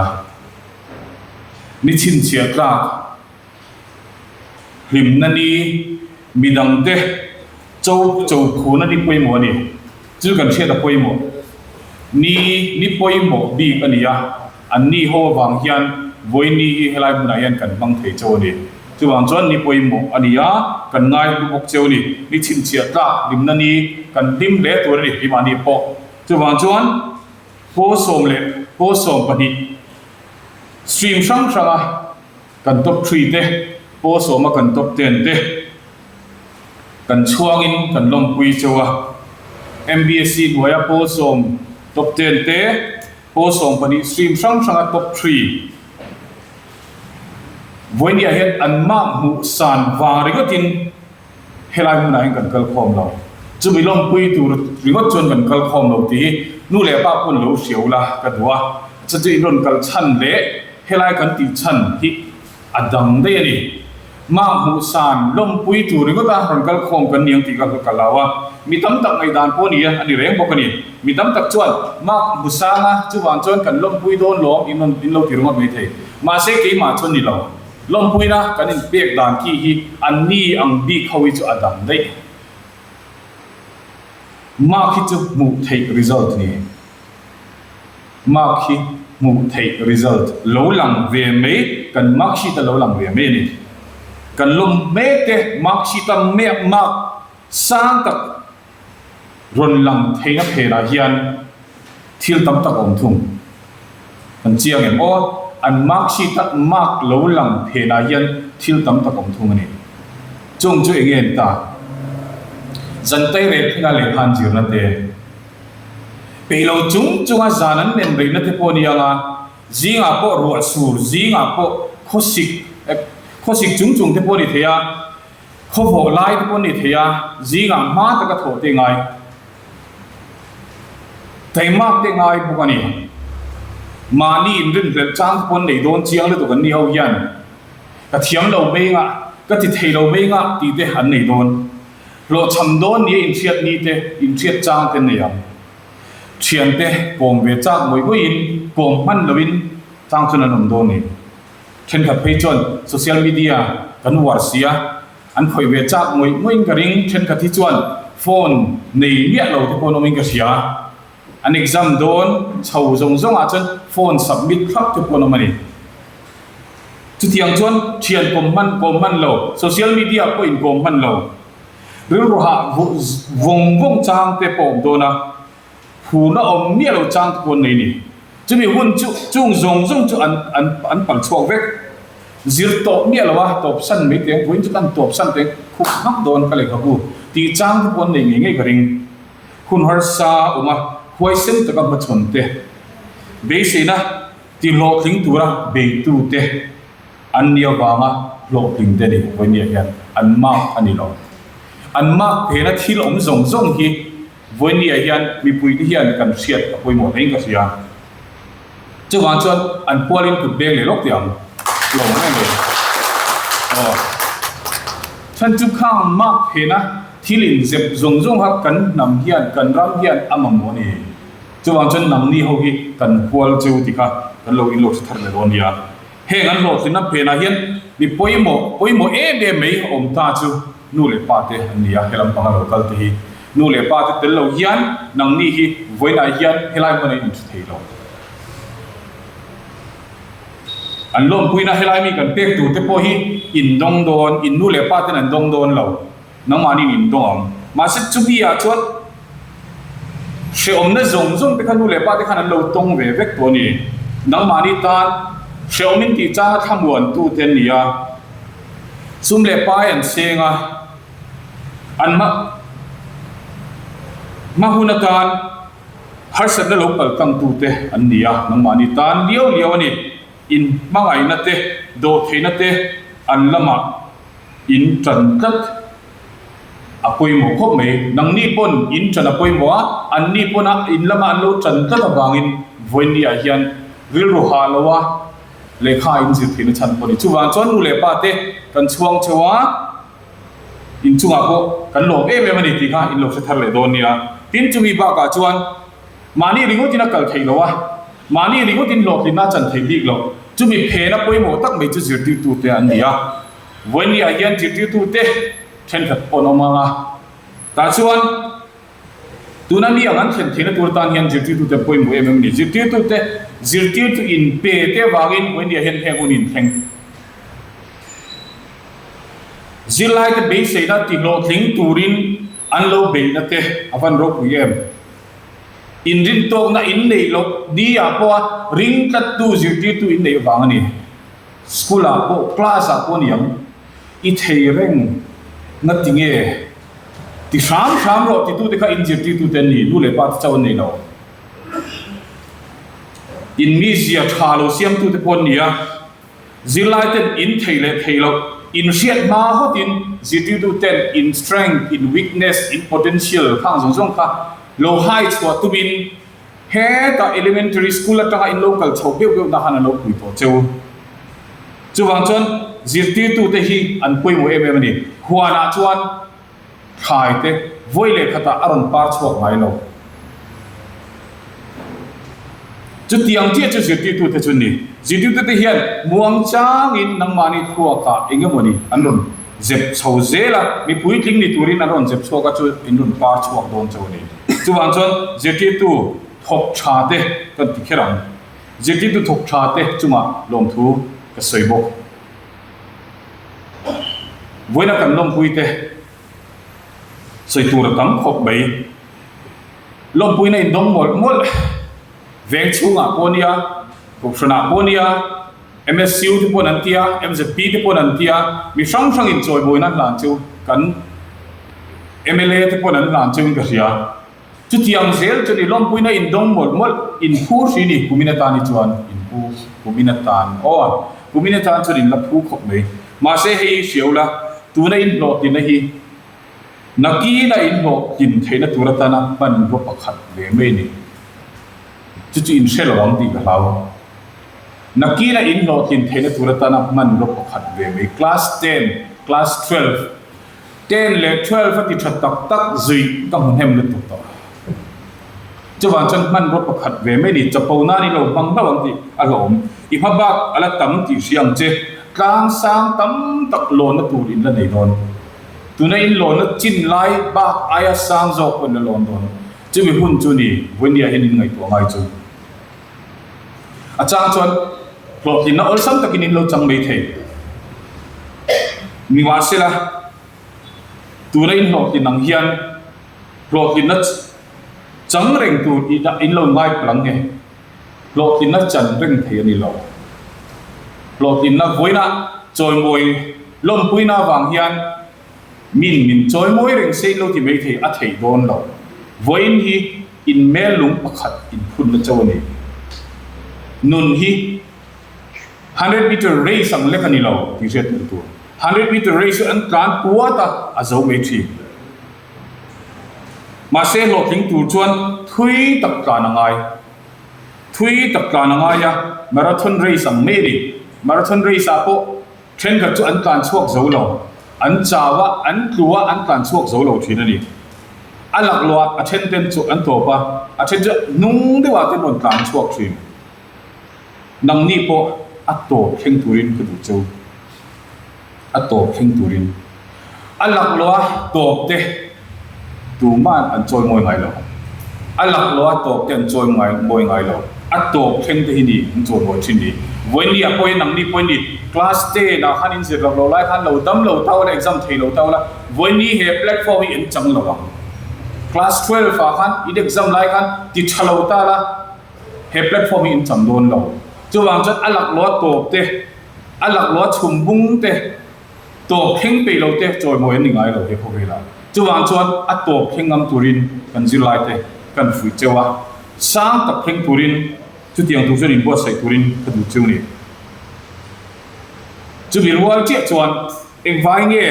Ni chhinchhiah tlak hlimna ni midangte cho cho phuna ni pawimawh a ni. Chu kan hriat a pawimawh. Ni ni pawimawh bik a ni a, an ni ho avang hian vawiin ni hi helai hmunah hian kan hmang thei chauh a ni. Chuvang chuan ni pawimawh a ni a, kan ngai hlu bawk cheu a ni. Ni chhinchhiah tlak hlimna ni kan hlim hle tur a ni keimahni pawh. Chuvang chuan pawl sawm leh pawl 12 stream hrang hranga kan top three te, pawl sawma kan top ten te kan chhuangin kan lawmpui cheu a. MBSC hnuaia pawl sawm top ten te, pawl 12 stream hrang hranga top three, Vawinia hian an mah hmuh san vang ringawtin helai hmunah hian kan kal khawm lo. Chumi lawmpui tur ringawt chuan kan kal khawm lo tih hi nu leh pa pawn lo hriau la ka duh a. Chu chu in rawn kal chhan leh helai kan tih chhan hi a dang daih a ni. Mah hmuh san lawmpui tur ringawta rawn kal khawm kan ni ang tih ka ka lau a. Mi tam tak ngaihdan pawh a ni a, a ni reng bawk a ni. Mi tam tak chuan mah hmu sang a, chuvang chuan kan lawmpui dawn lawm in rawn in lo ti ringawt mai thei. Mahse keimah chuan ni lo. Lawmpuina kan inpek dan khi hi an ni ang bik ho hi chu a dang daih. Mark hi chu hmuh theih result ni. Mark hi hmuh theih result lo lang ve mai, kan mark sheet a lo lang ve mai a ni. Kan lawm mek te mark sheet a mark sang tak rawn lang theihna phenah hian thil tam tak a awm thung. Kan chiang em aw, an mark sheet a mark lo lang phenah hian thil tam tak a awm thung a ni. Chung chu enge an ta? Zan tei reh thlengah lehkha an zirna te. Peih lo chung chunga zan an nem reihna te pawh a ni ang a, zingah pawh ruah sur, zingah pawh khawsik, khawsik chung chung te pawh a ni thei a, khawvawh lai te pawh a ni thei a, zingah hma taka thawh te ngai, taimak te ngai bawk a ni. Mahni inrinhlelh chang te pawh an nei dawn chiang lutuk an ni ho hian ka thiam lo mai ngah, ka ti thei lo mai ngah tih te an nei dawn. Hlawhchham dawn nia inhriat ni te, inhriat chang te nei ang. Thian te kawm ve chak mawih mawihin kawm hman loin chang chuan an awm dawn ni. Thenkhat phei chuan social media kan uar si a, An khawih ve chak ngawih ngawih in ka ring. Thenkhat hi chuan phone nei miah lo te pawh an awm in ka hria. An exam dawn chho zawng zawng ah chuan phone submit thlap te pawh an awm a ni. Chutiang chuan thian kawm hman kawm hman lo, social media pawh in kawm hman lo. Rilru hah vawng vawng chang te pawh awm dawn a. Phurna awm miah lo chang te pawh an nei a ni. Chumi hun chu chung zawng zawng chu an an an pal chhuak vek. Zir tawh miah lo a, tawp san mai teng, vawiin chu kan tawp san teng khup hmak dawn ka lehkhabu tih chang te pawh an nei ngei ngei ka ring. Hun harsa awm a, huaisen taka hmachhawn te, beiseina ti hlawhtling tura beitu te an ni avanga hlawhtling te ni vawiin hian an mark a ni lo. An mark phena thil awm zawng zawng hi Vawinia hian mipuite hian kan hriat a pawimawh hlein ka hria. Chuvang chuan an pualin kut beng leh lawk teh ang. Lawm reng reng. Aw. Chhan chu khang mark phena thil in zep zawng zawng kha kan hnam hian, kan ram hian a mamawh a ni. Chuvang chuan nangni ho hi kan pual cheu ti kha kan lo inlo hre thar leh dawn nia. Heng an hlawhtlinna phenah hian mi pawimawh, pawimawh em em mai awm ta chu nu leh pa te an ni a, helam panga lo kal te hi. Nu leh pa te tel lo hian nangni hi vawiinah hian helai hmun a in hre thei lo. An lawmpuina helai mi kan pek tur te pawh hi in dawng dawn, in nu leh pa ten an dawng dawn lo, nangmahni in dawng ang. Mahse chumi ah chuan hrehawmna zawng zawng te kha nu leh pa te khan an lo tawng ve vek tawh a ni. Nangmahni tan hrehawm in tih changa thlamuan tu te an ni a, sum leh pai an seng a. An hma hma hun atan harsatna lo kal tangtute an ni a, nangmahni tan liau liau a ni. In hmangaihna te, dawhtheihna te an lamah in tan tlat a pawimawh khawp mai. Nangni pawn in tan a pawimawh a, anni pawn a in lama an lo tan tlat avangin vawiinniah hian rilru hah lo a lehkha in zir theihna chhan pawh a ni. Chuvang chuan nu leh pa te kan chhuang cheu a. Inchungah pawh kan lawm em em a ni tih kha in lo hre thar leh dawn nia. Tin, chumi bakah chuan mahni ringawtin a kal theih loh a, mahni ringawtin hlawhtlinna a chan theih bik loh. Chumi phena pawimawh tak mai chu zirtirtute an ni a. Vawiinniah hian zirtirtute thenkhat pawh an awm ang a, tah chuan tuna mi ang an thlen theihna tur atan hian zirtirtute an pawimawh em em a ni. Zirtirtute zirtirtu inpe te avangin vawiinniah hian heng hun inthleng. Zirlaite beiseina tihlawhtling turin an lo beihna te a van ropui em? Inrintawkna in neih loh ni ah pawha ring tlattu zirtirtu in neih vang a ni. School ah pawh class ah pawh a ni ang. I thei reng na ti nge? Ti hram hram rawh titute kha in zirtirtute an ni, nu leh pa te chauh an nei lo. In mizia tha lo siamtute pawh an ni a. Zirlai ten in thei leh thei loh in hriat hma hawtin zirtirtu ten in strength, in weakness, in potential khang zawng zawng kha lo hai chhuah tumin hetah elementary school atanga in lo kal chho beuh beuh na khan an lo pui tawh cheu. Chuvang chuan zirtirtu te hi an pawimawh em em a ni. Huanah chuan Thlai te vawi leh khatah a rawn par chhuak ngai lo. Chutiang chiah chu zirtirtute chu ni. Zirtirtute hian muang changin nangmahni thluakah eng emaw ni an rawn zep chho zel a, mi puitling ni turin an rawn zep chhuak a chu in rawn par chhuak dawn chauh a ni. Chuvang chuan zirtirtu thawk tha te kan ti kher ang. Zirtirtu thawk tha te chungah lawmthu ka sawi bawk. Vawiina kan lawmpuite sawi tur a tam khawp mai. Lawmpuina in dawng mawlh mawlh. Veng chhungah pawh nia, Kohhranah pawh nia, MSU te pawn an tia, MZP te pawn an tia, mi hrang hrangin chawibawina hlan chu kan mla te pawn an hlan cheuin ka hria. Chutiang zel chu ni lawmpuina in dawng mawlh mawlh, in phu hri ni kumin atan hi chuan in phu kumin atan aw kumin atan chuan in la phu khawp mai. Mahse hei hriau la, tuna in hlawhtlinna hi nakina in hlawhtlin theihna tur atana hmanrua pakhat ve mai ni. Chu chu in hre lo ang tih ka hlau. Nakina in hlawhtlin theihna tur atana hmanrua pakhat ve mai. Class ten, class 12, Ten leh 12 a ti tha tak tak zui ka hmu hnem lutuk tawh. Chuvang chuan hmanrua pakhat ve mai ni, chapo nan i lo hmang hlauh ang tih a hlawm. I hma bak a la tam tih hria ang che, tlang sang tam tak lawnna tur in la nei dawn. Tuna in lawnna chin lai bak aia sang zawk pawh in la lawn dawn. Chumi hun chu ni Vawinia hian in ngaihtuah ngai chu. A chang chuan hlawhtlinna awlsam takin in lo chang mai thei. Nimahsela, tuna in hlawhtlin ang hian hlawhtlinna chang reng tur in lo ngai palh ang nge? Hlawhtlinna chan reng thei a ni lo. Hlawhtlinna vawiina chawimawi lawmpuina avang hian min min chawimawi reng se in lo ti mai thei a thei dawn lo. Vawiin hi inmel lung pakhat inphunna chauh a ni. Nun hi hundred meter race ang lek a ni lo tih hriat tel tur. Hundred meter race chu an tlan puat a, a zo mai thin. Mahse hlawhtling tur chuan thui tak tlan a ngai. Thui tak tlan a ngai a, marathon race ang mai a ni. Marathon race ah pawh thenkhat chu an tlan chhuak zo lo. An chau a, an tlu a, an tlan chhuak zo lo thin a ni. A laklawh ah a then ten chu an tawp a, a then chu hnung deuh ah ten rawn tlan chhuak thin. Nangni pawh a tawp thleng turin ka duh cheu. A tawp thleng turin a laklawh a tawp te tuman an chawi mawi ngai lo. A laklawh a tawp te an chawi mawi ngai lo. A tawp thleng te hi ni an chawi mawi thin ni. Vawinia pawhin nangni pawhin ni class ten ah khan in zir lo lo lai khan lo dam lo tau la exam thei lo tau la vawiini he platform hi an chang lo ang. Class 12 ah khan in exam lai khan ti tha lo ta la he platform hi in chang dawn lo. Chuvang chuan a laklawh a tawp te A laklawh a chhum bung te, tawp thleng peih lo te chawimawi an ni ngai lo he khawvelah. Chuvang chuan a tawp thleng ngam turin kan zirlai te kan fuih cheu a, sang tak thleng turin chutiang tur chuan inbuatsaih turin ka duh cheu ni. Chumi rual chiah chuan engvai nge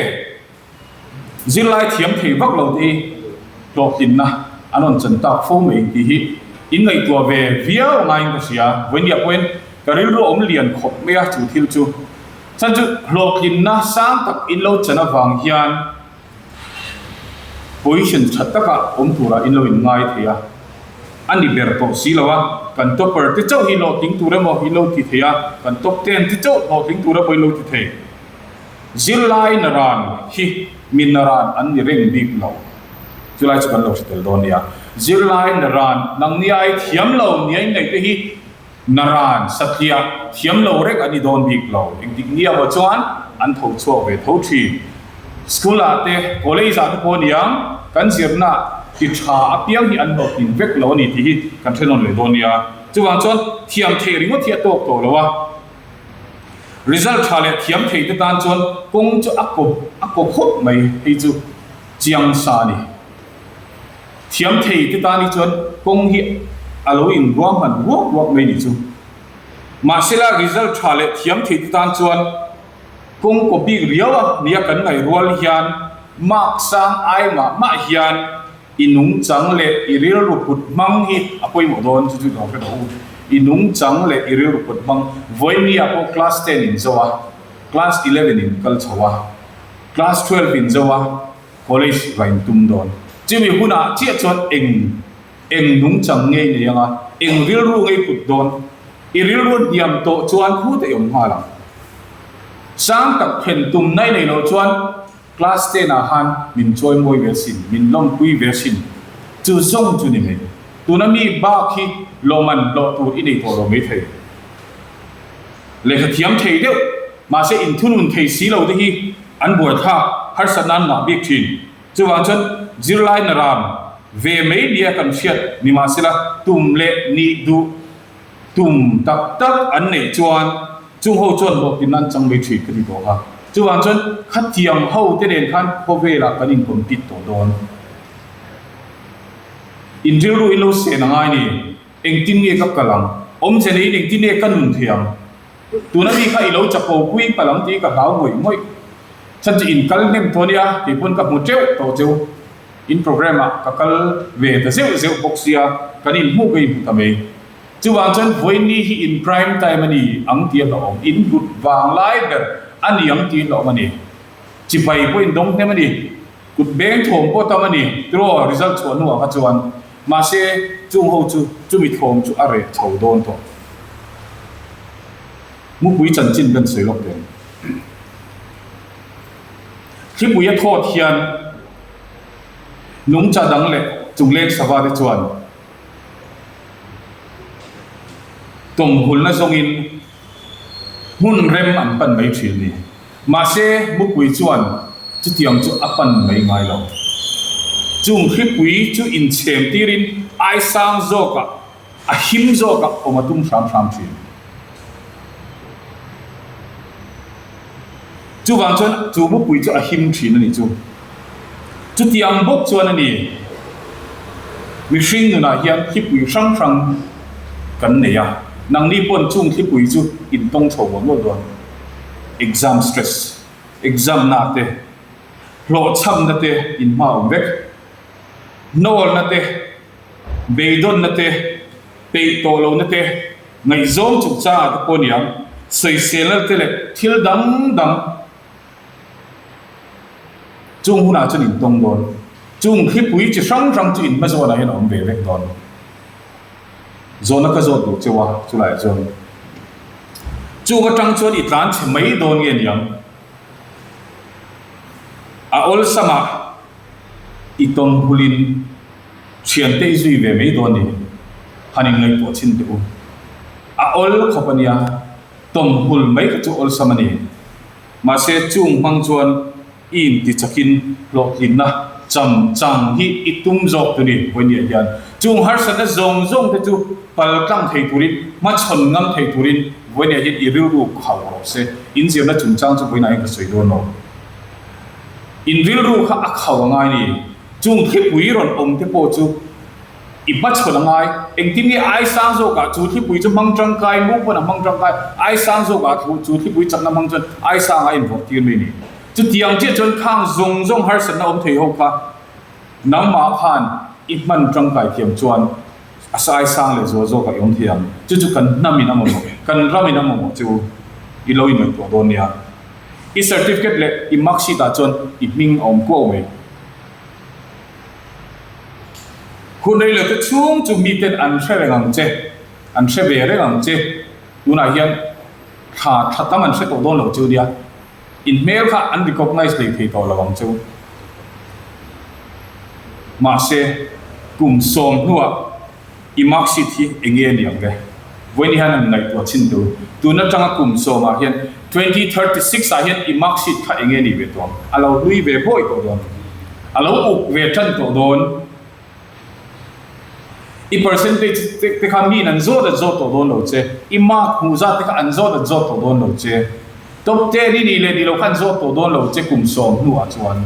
Zirlai thiam thei vak lo te hi hlawhtlinna an rawn chan tak fo mai tih hi in ngaihtuah ve viau a ngaiin ka hria. Vawinia pawhin ka rilru a awm lian khawp mai a chu thil chu. Chhan chu hlawhtlinna sang tak in lo chan avang hian position tha taka awm turah in lo in ngai thei a, a ni ber tawh si lo a, kan topper te chauh hi hlawhtling tur emaw in lo ti thei a, kan top ten te chauh hlawhtling tur emaw in lo ti thei. Zirlai naran hi mi naran an ni reng bik lo. Chulai chu kan lo hre tel dawn nia. Zirlai naran nang ni ai thiam lo ni a inneih te hi naran satliah thiam lo reng an ni dawn bik lo. Engtik nia maw chuan an tho chhuak ve tho thin. School ah te, college ah te pawh aniang kan zirna ti tha apiang hi an hlawhtlin vek lo a ni tih hi kan hre nawn leh dawn nia. Chuvang chuan thiam theih ringawt hi a tawk tawh lo a. Result tha leh thiam thei te tan chuan kawng chu a kawp a kaw khawp mai hei chu chiang sa a ni. Thiam thei te tan hi chuan kawng hi a lo in ruahman ruak ruak mai ni chu. Mahsela result tha leh thiam thei te tan chuan kawng kaw bik riau a nia kan ngaih rual hian mark sang ai mah mah hian I nungchang leh i rilru put hmang hi a pawimawh dawn chu chu dawng hre rawh u. I nungchang leh i rilru put hmang Vawinia pawh class ten in zo a, class 11 in kal chho a, class 12 in zo a, college va in tum dawn. Chumi hunah chiah chuan eng eng nungchang ngei nei anga eng rilru ngei put dawn. I rilru a hniam tawh chuan khut a i awm nghal ang. Sang tak then tumna i nei loh chuan Class ten ah khan min chawimawi ve sin, min lawmpui ve sin. Chu zawng chu ni mai. Tuna mi bak hi lawman hlawh tur i nei tawh lo mai thei. Lehkha thiam thei deuh, mahse inthunun thei si lo te hi an buaithlak harsatna an ngah bik thin. Chuvang chuan zirlai na ram ve mai nia kan hriat ni mahsela tum leh nih duh tum tak tak an neih chuan Chung ho chuan hlawhtlinna an chang mai thin ka ti tawh kha. Chuvang chuan khatiang ho te nen khan khawvelah kan in compete tawh dawn. In rilru in lo sen a ngai ni. Engtin nge ka kal ang? Awmze neiin engtin nge ka nun thei ang? Tuna mi kha i lo chapo pui palh ang tih ka hlau ngawih ngawih. Chhan chu in kal hnem tawh nia, kei pawn ka hmu teuh tawh cheu. In programme ah ka kal ve ta zeuh zeuh bawk sia, kan inhmuh ka inhmu ta mai. Chuvang chuan vawiinni hi in prime time a ni ang tih a hlauhawm, in hlut vang lai ber a ni ang tih a hlauhawm a ni. Chipai pawh in dawng hnem a ni, kut beng thawm pawh tam a ni, tiraw result chhuah hnuah kha chuan. Mahse, chung ho chu chumi thawm chu a reh chho dawn tawh. Mupui chanchin kan sawi lawk teh. Thlipui a thawt hian nungcha dang leh chungleng sava te chuan tawmhulna zawngin hmun rem an pan mai thin ni. Mahse, mupui chuan chutiang chu a pan mai ngai lo. Chung hripui chu inchhem tirin ai sang zawkah, a him zawkah awm a tum hram hram thin. Chuvang chuan chu mupui chu a him thin a nih chu. Chutiang bawk chuan a ni, mihring nunah hian thlipui hrang hrang kan nei a, nangni pawn chung thlipui chu intawng chho mawlh mawlh dawn. Exam stress, exam na te, hlawhchhamna te inhma awm vek, hnawlna te, beidawnna te, peih tawh lohna te, ngaihzawng chungchangah te pawh niang, sawiselna te leh thil dang dang chung hunah chuan intawng dawn. Chung thlipui chi hrang hrang chu inhmazawnah hian a awm ve vek dawn. Zawhna ka zawt duh cheu a, chulaiah chuan chung atang chuan i tlan chhe mai dawn nge niang? A awlsamah i tawng hulin thiante i zui ve mai dawn ni? Han inngaihtuah chhin teh u. A awl khawp a nia, tawng hul mai kha chu awlsam a ni. Mahse chung hmang chuan I inti chakin hlawhtlinna cham chang hi i tum zawk tu ni Vawinia hian chung harsatna zawng zawng te chu pal tlang thei turin hmachhawn ngam thei turin Vawinia hian i rilru khau rawh se. In zirna chungchang chu Vawinia hian ka sawi dawn lo. In rilru kha a khau a ngai ni. Chung thlipui rawn awm te pawh chu I hmachhawn a ngai. Engtin nge ai sang zawkah chu thlipui chu hmang tangkai, mu pawn a hmang tangkai, ai sang zawkah thu chu thlipui chakna hmang chuan ai sangah a invawrh tir mai ni. Chutiang chiah chuan khang zawng zawng harsatna awm thei ho kha nangmah khan i hman tangkai thiam chuan a ai sang leh zual zawkah i awm thei ang. Chu chu kan hnamin a mamawh, kan ramin a mamawh chu i lo ingaihtuah dawn nia. I certificate leh i mark sheet ah chuan i hming a awm kuau mai. Hun rei lo te chhung chu miten an hre reng ang che, an hre ve reng ang che. Tunah hian thla tha tam an hre tawh dawn lo chu nia, in hmel kha an recognise lei thei tawh lo ang chu. Mahse, kum sawm hnuah i mark sheet hi eng nge ni ang le? Vawiin hian an ngaihtuah chhin tur. Tun atanga kum sawmah hian 2036 ah hian i mark sheet kha eng nge ni ve tawh ang? A lo hlui ve bawi tawh dawn. A lo uk ve tan tawh dawn. I percentage te kha miin an zawt an zawt tawh dawn lo che. I mark hmuh zat te kha an zawt an zawt tawh dawn lo che. Top ten i nih leh nih loh kha an zawt tawh dawn lo che kum sawm hnuah chuan.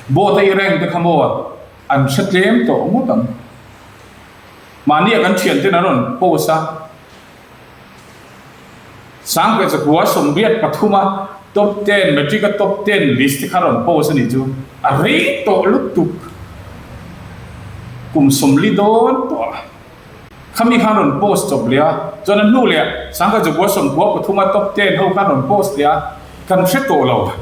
Board a i rank te kha maw? An hre tlem tawh ngawt ang. Mahnia kan thianten an rawn post a, Sangpeh chakua 83 a top ten, matric a top ten list te kha rawn post a nih chu. A rei tawh lutuk. Kum 40 dawn tawh a. Khami khan rawn post chawp leh a, chuan a hnu leh Sangpeh chakua 93 a top ten ho khan rawn post leh a, kan hre tawh lo.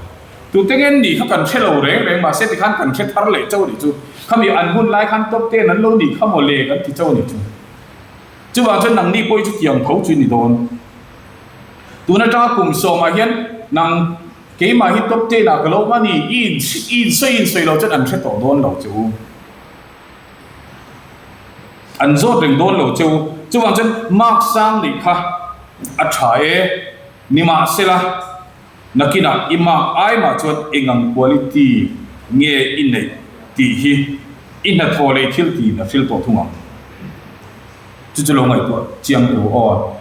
Tute nge nih kha kan hre lo reng reng mahse tikhan kan hre thar leh chauh nih chu. Khami an hun lai khan top ten an lo nih kha maw le kan ti chauh nih chu. Chuvang chuan nangni pawh hi chutiang tho chu i ni dawn. Tun atanga kum sawmah hian nang keimah hi top ten ah ka lo awm a ni i i insawi insawi lo chuan an hre tawh dawn lo che u. An zawt reng dawn lo che u. Chuvang chuan mark sang nih kha a tha e. Nimahsela. Nakinah i mark ai mah chuan eng ang quality nge i neih tih hi i hnathawh leh i thil tiin a hril tawh thung ang. Chu chu lo ngaihtuah chiang teh u aw.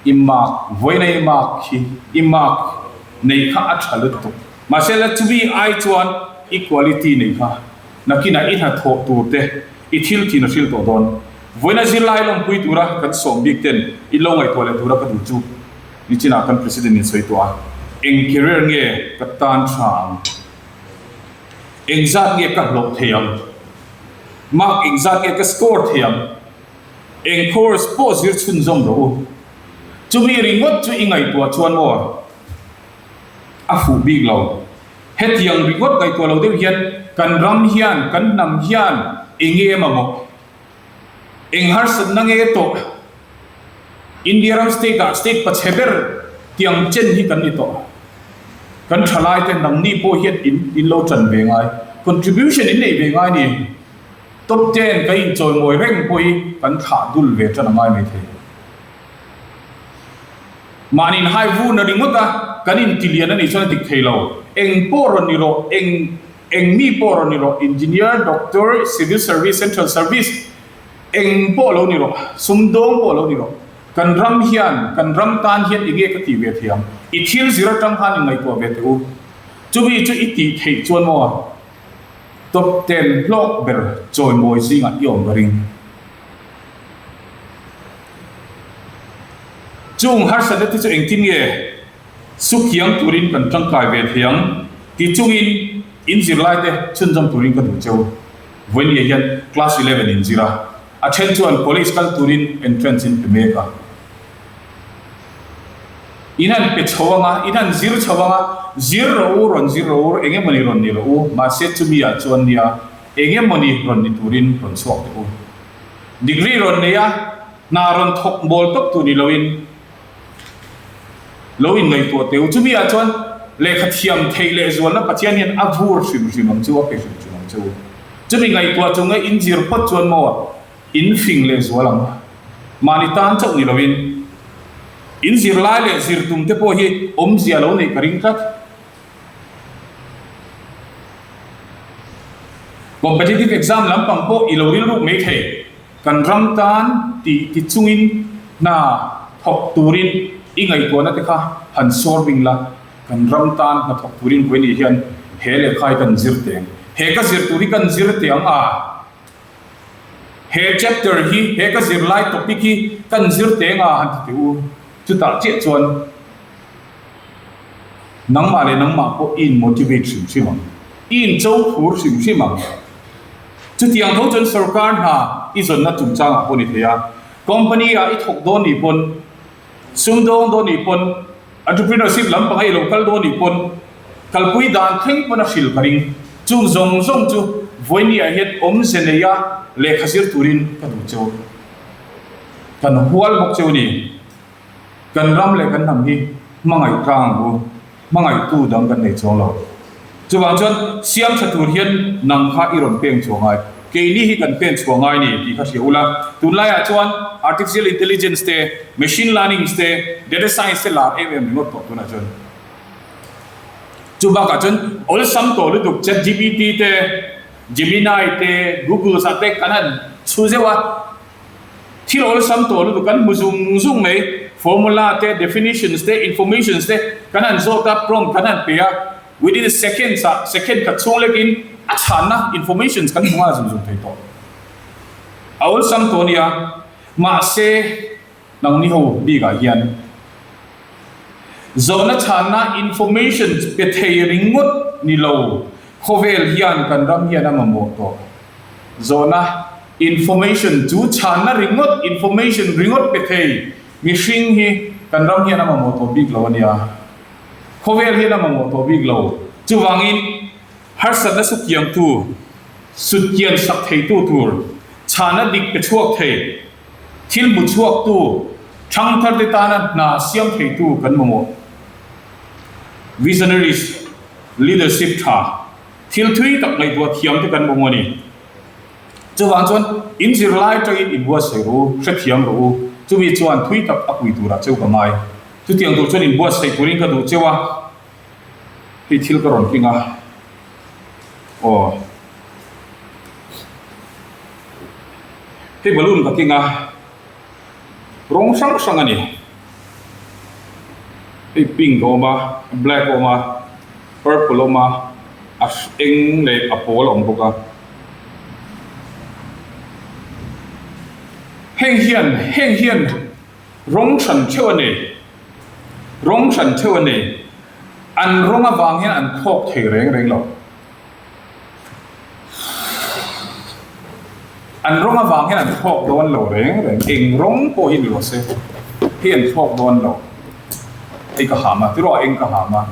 I mark, vawiina i mark hi i mark neih kha a tha lutuk. Mahse la chumi ai chuan i quality neih kha nakinah i hnathawh tur te i thil tiin a hril tawh dawn. Vawiina zirlai lawmpui tura kan sawm bik ten i lo ngaihtuah leh tura ka duh chu. Nichinah kan President in sawi tawh a, eng career nge ka tan tha ang? Engzat nge ka hlawh thei ang? Mark engzat nge ka score thei ang? Eng course pawh zir chhunzawm rawh u. Chumi ringawt chu i ngaihtuah chuan maw a fuh bik lo. Hetiang ringawt ngaihtuah lo deuh hian kan ram hian, kan hnam hian eng nge mamawh? Eng harsatna nge tawh? India ram state ah state pachhe ber tiang chen hi kan ni tawh. Kan thalaite nangni pawh hian in in lo tan ve ngai, contribution in nei ve ngai ni. Top ten kan inchawimawi reng pawh hi kan thlah dul ve tan a ngai mai thei. Mahni inhai vun a ringawt a, kan intilian a nih chuan a dik thei lo. Eng pawh rawn ni rawh, eng eng mi pawh rawn ni rawh, engineer, doctor, civil service, central service, eng pawh lo ni rawh, sumdawng pawh lo ni rawh, kan ram hian, kan ram tan hian enge ka tih ve thei ang? I thil zir atang khan inngaihtuah ve teh u. Chumi chu i tih theih chuan maw? Top ten hlawk ber chawimawi zingah i awm ka ring. Chung harsatna te chu engtin nge sukhiang turin kan tangkai ve thei ang ti chungin in zirlaite chhunzawm turin ka duh cheu. Vawinia hian class 11 in zir a, a then chuan college kal turin entrance in pe mek a. In han pe chho anga, in han zir chho anga, zir rawh u, rawn zir rawh u, eng emawni rawn ni rawh u, mahse chumi ah chuan nia eng emawni rawn ni turin rawn chhuak teh u. Degree rawn nei a, hna rawn thawk mawl tawp tur ni loin lo inngaihtuah teh u. Chumi ah chuan lehkha thiam theih leh zualna Pathian hian a vur hrim hrim ang chu, a pe hrim hrim ang che u. Chumi ngaihtuah chunga in zir phawt chuan maw in fing leh zual ang. Mahni tan chauh ni loin in zirlai leh zir tum te pawh hi awmzia lo neih ka ring tlat. Competitive exam lampang pawh i lo rilruk mai thei. Kan ram tan tih ti chungin hna thawk turin i ngaihtuahna te kha han sawr bing la, kan ram tan hna thawk turin vawi nih hian he lehkha hi kan zir teng. He ka zir tur hi kan zir teh ang a, he chapter hi, he ka zirlai topic hi kan zir teng a han ti teh u. Chutah chiah chuan. Nangmah leh nangmah pawh i in motivate hrim hrim ang. I in cho phur hrim hrim ang. Chutiang tho chuan sorkar hna i zawnna chungchangah pawh ni thei a, company ah i thawk dawn nih pawn, sumdawng dawn nih pawn, entrepreneurship lampanga i lo kal dawn nih pawn, kalpui dan thleng pawn a hrilh ka ring. Chung zawng zawng chu vawiini ah hian awmze neia lehkha zir turin ka duh cheu. Kan hual bawk cheu a ni. Kan ram leh kan hnam hi hmangaih tlang ang u, hmangaihtu dang kan nei chuang lo. Chuvang chuan siam tha tur hian nang kha i rawn peng chhuah ngai, keini hi kan pen chhuah ngai ni tih kha hria ula. Tunlaiah chuan artificial intelligence te, machine learnings te, data science te lar em em ringawt tawh tunah chuan. Chu bakah chuan awlsam tawh lutuk chatgpt te, Gemini te, Googles ah te kan han chhu zeuh a. Thil awlsam tawh lutuk kan hmu zung zung mai. Formula te, definitions te, informations te kan han zawt a, prompt kan han pe a, within seconds ah, second khat chhung lekin a chhanna informations kan hmu nghal zung zung thei tawh. A awlsam tawh a nia. Mahse, nangni ho bikah hian zawhna chhanna informations pe thei ringawt ni lo, khawvel hian kan ram hian a mamawh tawh. Zawhna Information chu chhanna ringawt, information ringawt pe thei mihring hi kan ram hian a mamawh tawh bik lo a nia. Khawvel hian a mamawh tawh bik lo. Chuvangin harsatna sutkiangtu, sutkian sak theitu tur, chhanna dik pe chhuak thei, thil hmu chhuaktu, thangtharte tana hna siam theitu kan mamawh. Visionaries, leadership tha, thil thui tak ngaihtuah thiamte kan mamawh a ni. Chuvang chuan in zirlai atangin in buatsaih rawh u, hrethiam rawh u, chumi chuan thui tak a pui turah cheu ka ngai. Chutiang tur chuan in buatsaih turin ka duh cheu a, hei thil ka rawn keng a, aw hei balloon ka keng a, rawng hrang hrang a ni, hei pink a awm a, black a awm a, purple a awm a, a eng leh a pawl a awm bawk a. Heng hian heng hian rawng hran theuh a nei rawng hran theuh a nei an rawng avang hian an thlawk thei reng reng lo an rawng avang hian an thlawk dawn lo reng reng eng rawng pawh hi ni rawh se hei an thlawk dawn lo hei ka ham a tiraw eng ka ham a.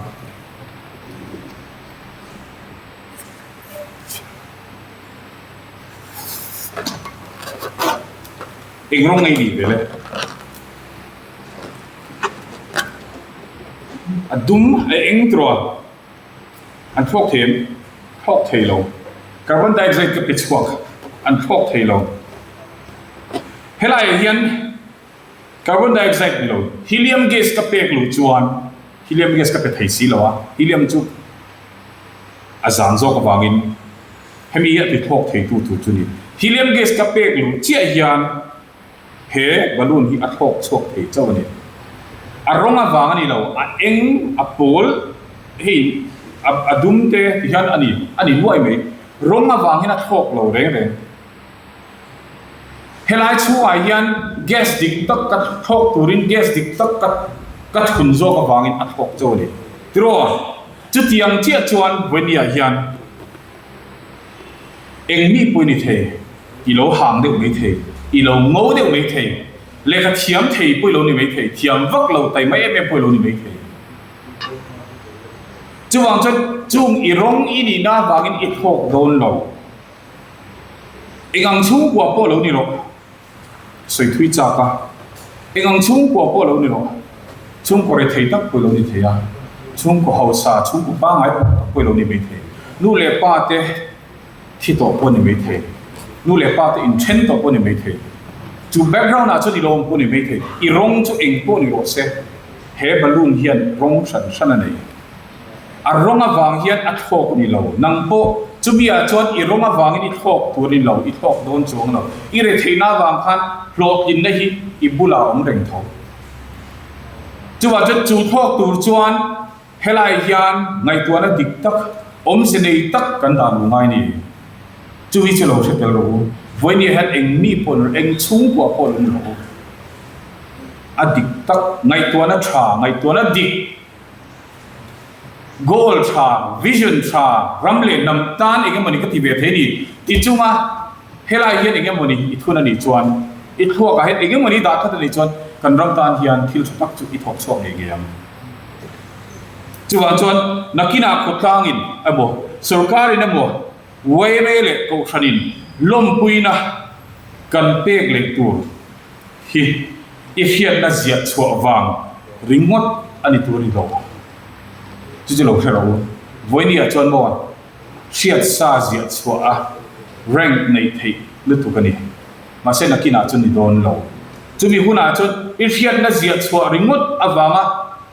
Eng rawng ngei ni ve le? A dum a eng tiraw? An thlawk thei em? Thlawk thei lo. Carbon dioxide ka pe chhuak, an thlawk thei lo. Helaiah hian carbon dioxide ni lo, helium gas ka pek luh chuan helium gas ka pe thei si lo a, helium chu a zang zawk avangin hemi hi a ti thlawk thei tu tur chu ni. Helium gas ka pek luh chiah hian he balloon hi a thlawk chhuak thei chauh a ni. A rawng avang a ni lo, a eng, a pawl, hei a dum te ti hian a ni, a ni nuai mai. Rawng avang hian a thlawk lo reng reng. Helai chhungah hian gas dik tak ka thlawk turin gas dik tak ka ka thun zawk avangin a thlawk chauh a ni. Tiraw? Chutiang chiah chuan Vawinia hian Eng mi pawh i ni thei, i lo hang deuh mai thei, i lo ngo deuh mai thei, lehkha thiam thei pawh i lo ni mai thei, thiam vak lo taima em em pawh i lo ni mai thei. Chuvang chuan chung i rawng i nihna avangin i thlawk dawn lo. Eng ang chhungkua pawh lo ni rawh. Sawi thui chak a, eng ang chhungkua pawh lo ni rawh, chhungkaw rethei tak pawh i lo ni thei a, chhungkaw hausa, chhungkaw pangngai tak pawh i lo ni mai thei, nu leh pa te thi tawh pawh ni mai thei, nu leh pa te inthen tawh pawh ni mai thei, chu background ah chuan i lo awm pawh ni mai thei, i rawng chu eng pawh ni rawh se, he balloon hian rawng hran hran a nei. A rawng avang hian a thlawk ni lo. Nang pawh chumi ah chuan i rawng avangin i thlawk tur ni lo, i thlawk dawn chuang lo. I retheihna avang khan hlawhtlinna hi i bulah a awm reng tho. Chuvang chuan chu thlawk tur chuan helai hian ngaihtuahna dik tak, awmze nei tak kan dah lu ngai ni. Chu hi chu lo hre tel rawh u. Vawinia hian eng mi pawh ni rawh, eng chhungkua pawh lo ni rawh u. A dik tak, ngaihtuahna tha, ngaihtuahna dik. Goal tha, vision tha, ram leh hnam tan eng emawni ka ti ve thei ni ti chunga helai hian eng emawni i thun a nih chuan, i thluakah hian eng emawni i dah that a nih chuan kan ram tan hian thil tha tak chu i thawk chhuak ngei ngei ang. Chuvang chuan nakinah khawtlangin emaw, sorkarin emaw, yma leh kohhranin lawmpuina kan pek leh tur hi i hriatna ziah chhuah vang ringawt a ni tur a ni lo. Chu chu lo hre rawh u. Vawinia chuan maw hriat sa ziah chhuah a rank neih theih lutuk a ni. Mahse nakinah chuan ni dawn lo. Chumi hunah chuan i hriatna ziah chhuah ringawt avanga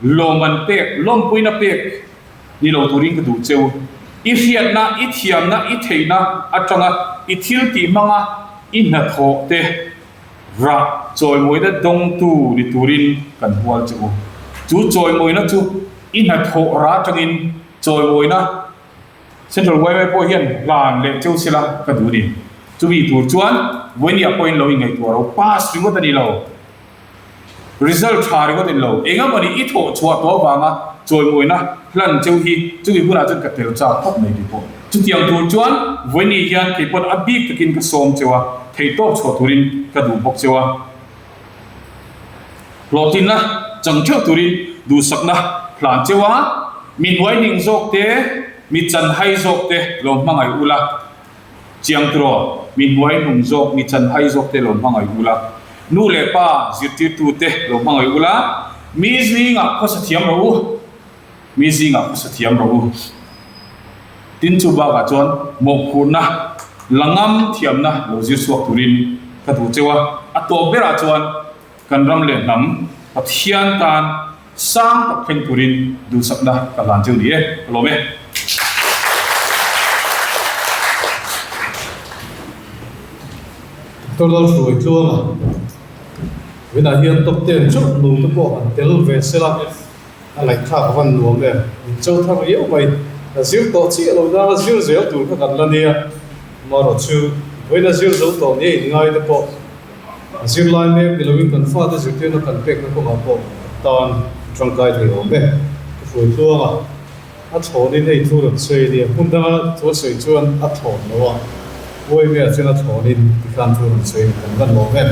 lawm an pek, lawmpuina pek ni lo turin ka duh cheu. I hriatna, i thiamna, i theihna atanga i thil tih hmanga i hnathawh te Rah chawimawina dawngtu ni turin kan hual che u. Chu chawimawina chu i hnathawh rah atangin chawimawina Central yma pawh hian hlan leh cheu sela ka duh a ni. Chumi tur chuan Vawinia pawhin lo ingaihtuah ro pass ringawt a ni lo. Result tha ringawt a ni lo. Engamawni i thawh chhuah tawh avanga chawimawina hlan cheu hi chumi hunah chuan ka tel chak khawp mai tih pawh. Chutiang tur chuan Vawiini hian kei pawn a bik takin ka sawm cheu a, theihtawp chhuah turin ka duh bawk cheu a. Hlawhtlinna chang theuh turin duhsakna hlan cheu a, mi hnuaining zawk te, mi chanhai zawk te lo hmangaih ula. Chiang tiraw, mi hnuaihnung zawk, mi chanhai zawk te lo hmangaih ula. Nu leh pa zirtirtu te lo hmangaih ula, mi zingah khawsa thiam rawh u. Mi zingah khawsa thiam rawh u. Tin chu bakah chuan mawhphurhna, la ngam thiamna lo zir chhuak turin ka duh cheu a. A tawp berah chuan kan ram leh hnam Pathian tan sang tak thleng turin duhsakna ka hlan cheu ni e. Ka lawm e. Doctor Lalhruai Tluanga, Vawiinah hian top ten chauh nute pawh han tel ve sela. A ngaihthlak a van nuam em? Min cho thar riau mai. Ka zir tawh chiah lo nana zir zel tur kha kan la nia. Amaherawh chu vawiina zir zo tawh nia inngai te pawh a zir lai mek ni loin kan fate zirtirna kan pekna kawngah pawh tan tangkai thei awm e. Ka hruai tluang a, a thlawnin hei thu rawn sawi a nia. Hmun danga thu a sawi chuan a thlawn lo a, Uaimea chuan a thlawnin tikhan thu rawn sawi a ni kan van lawm em?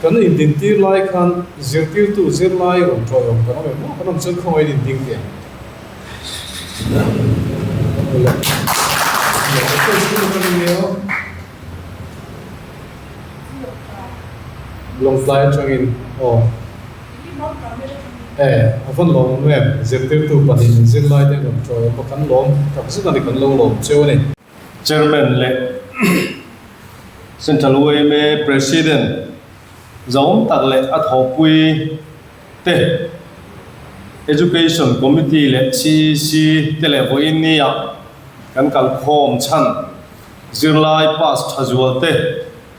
Kan indintir lai khan zirtirtu zirlai rawn ṭawih awm kan awm em maw? Kan awm chuan khawngaih in inding teh ang. Lawngtlai atangin aw. E, a vawn lawm awm em? Zirtirtu pahnihin zirlai te an rawn chawi awm a, kan lawm takzet a ni, kan lo lawm cheu a ni. Chairman leh Central yma President zahawm tak leh a thawhpui te, Education Committee leh CEC te leh vawiin nia kan kalkhawm chhan zirlai pass tha zual te,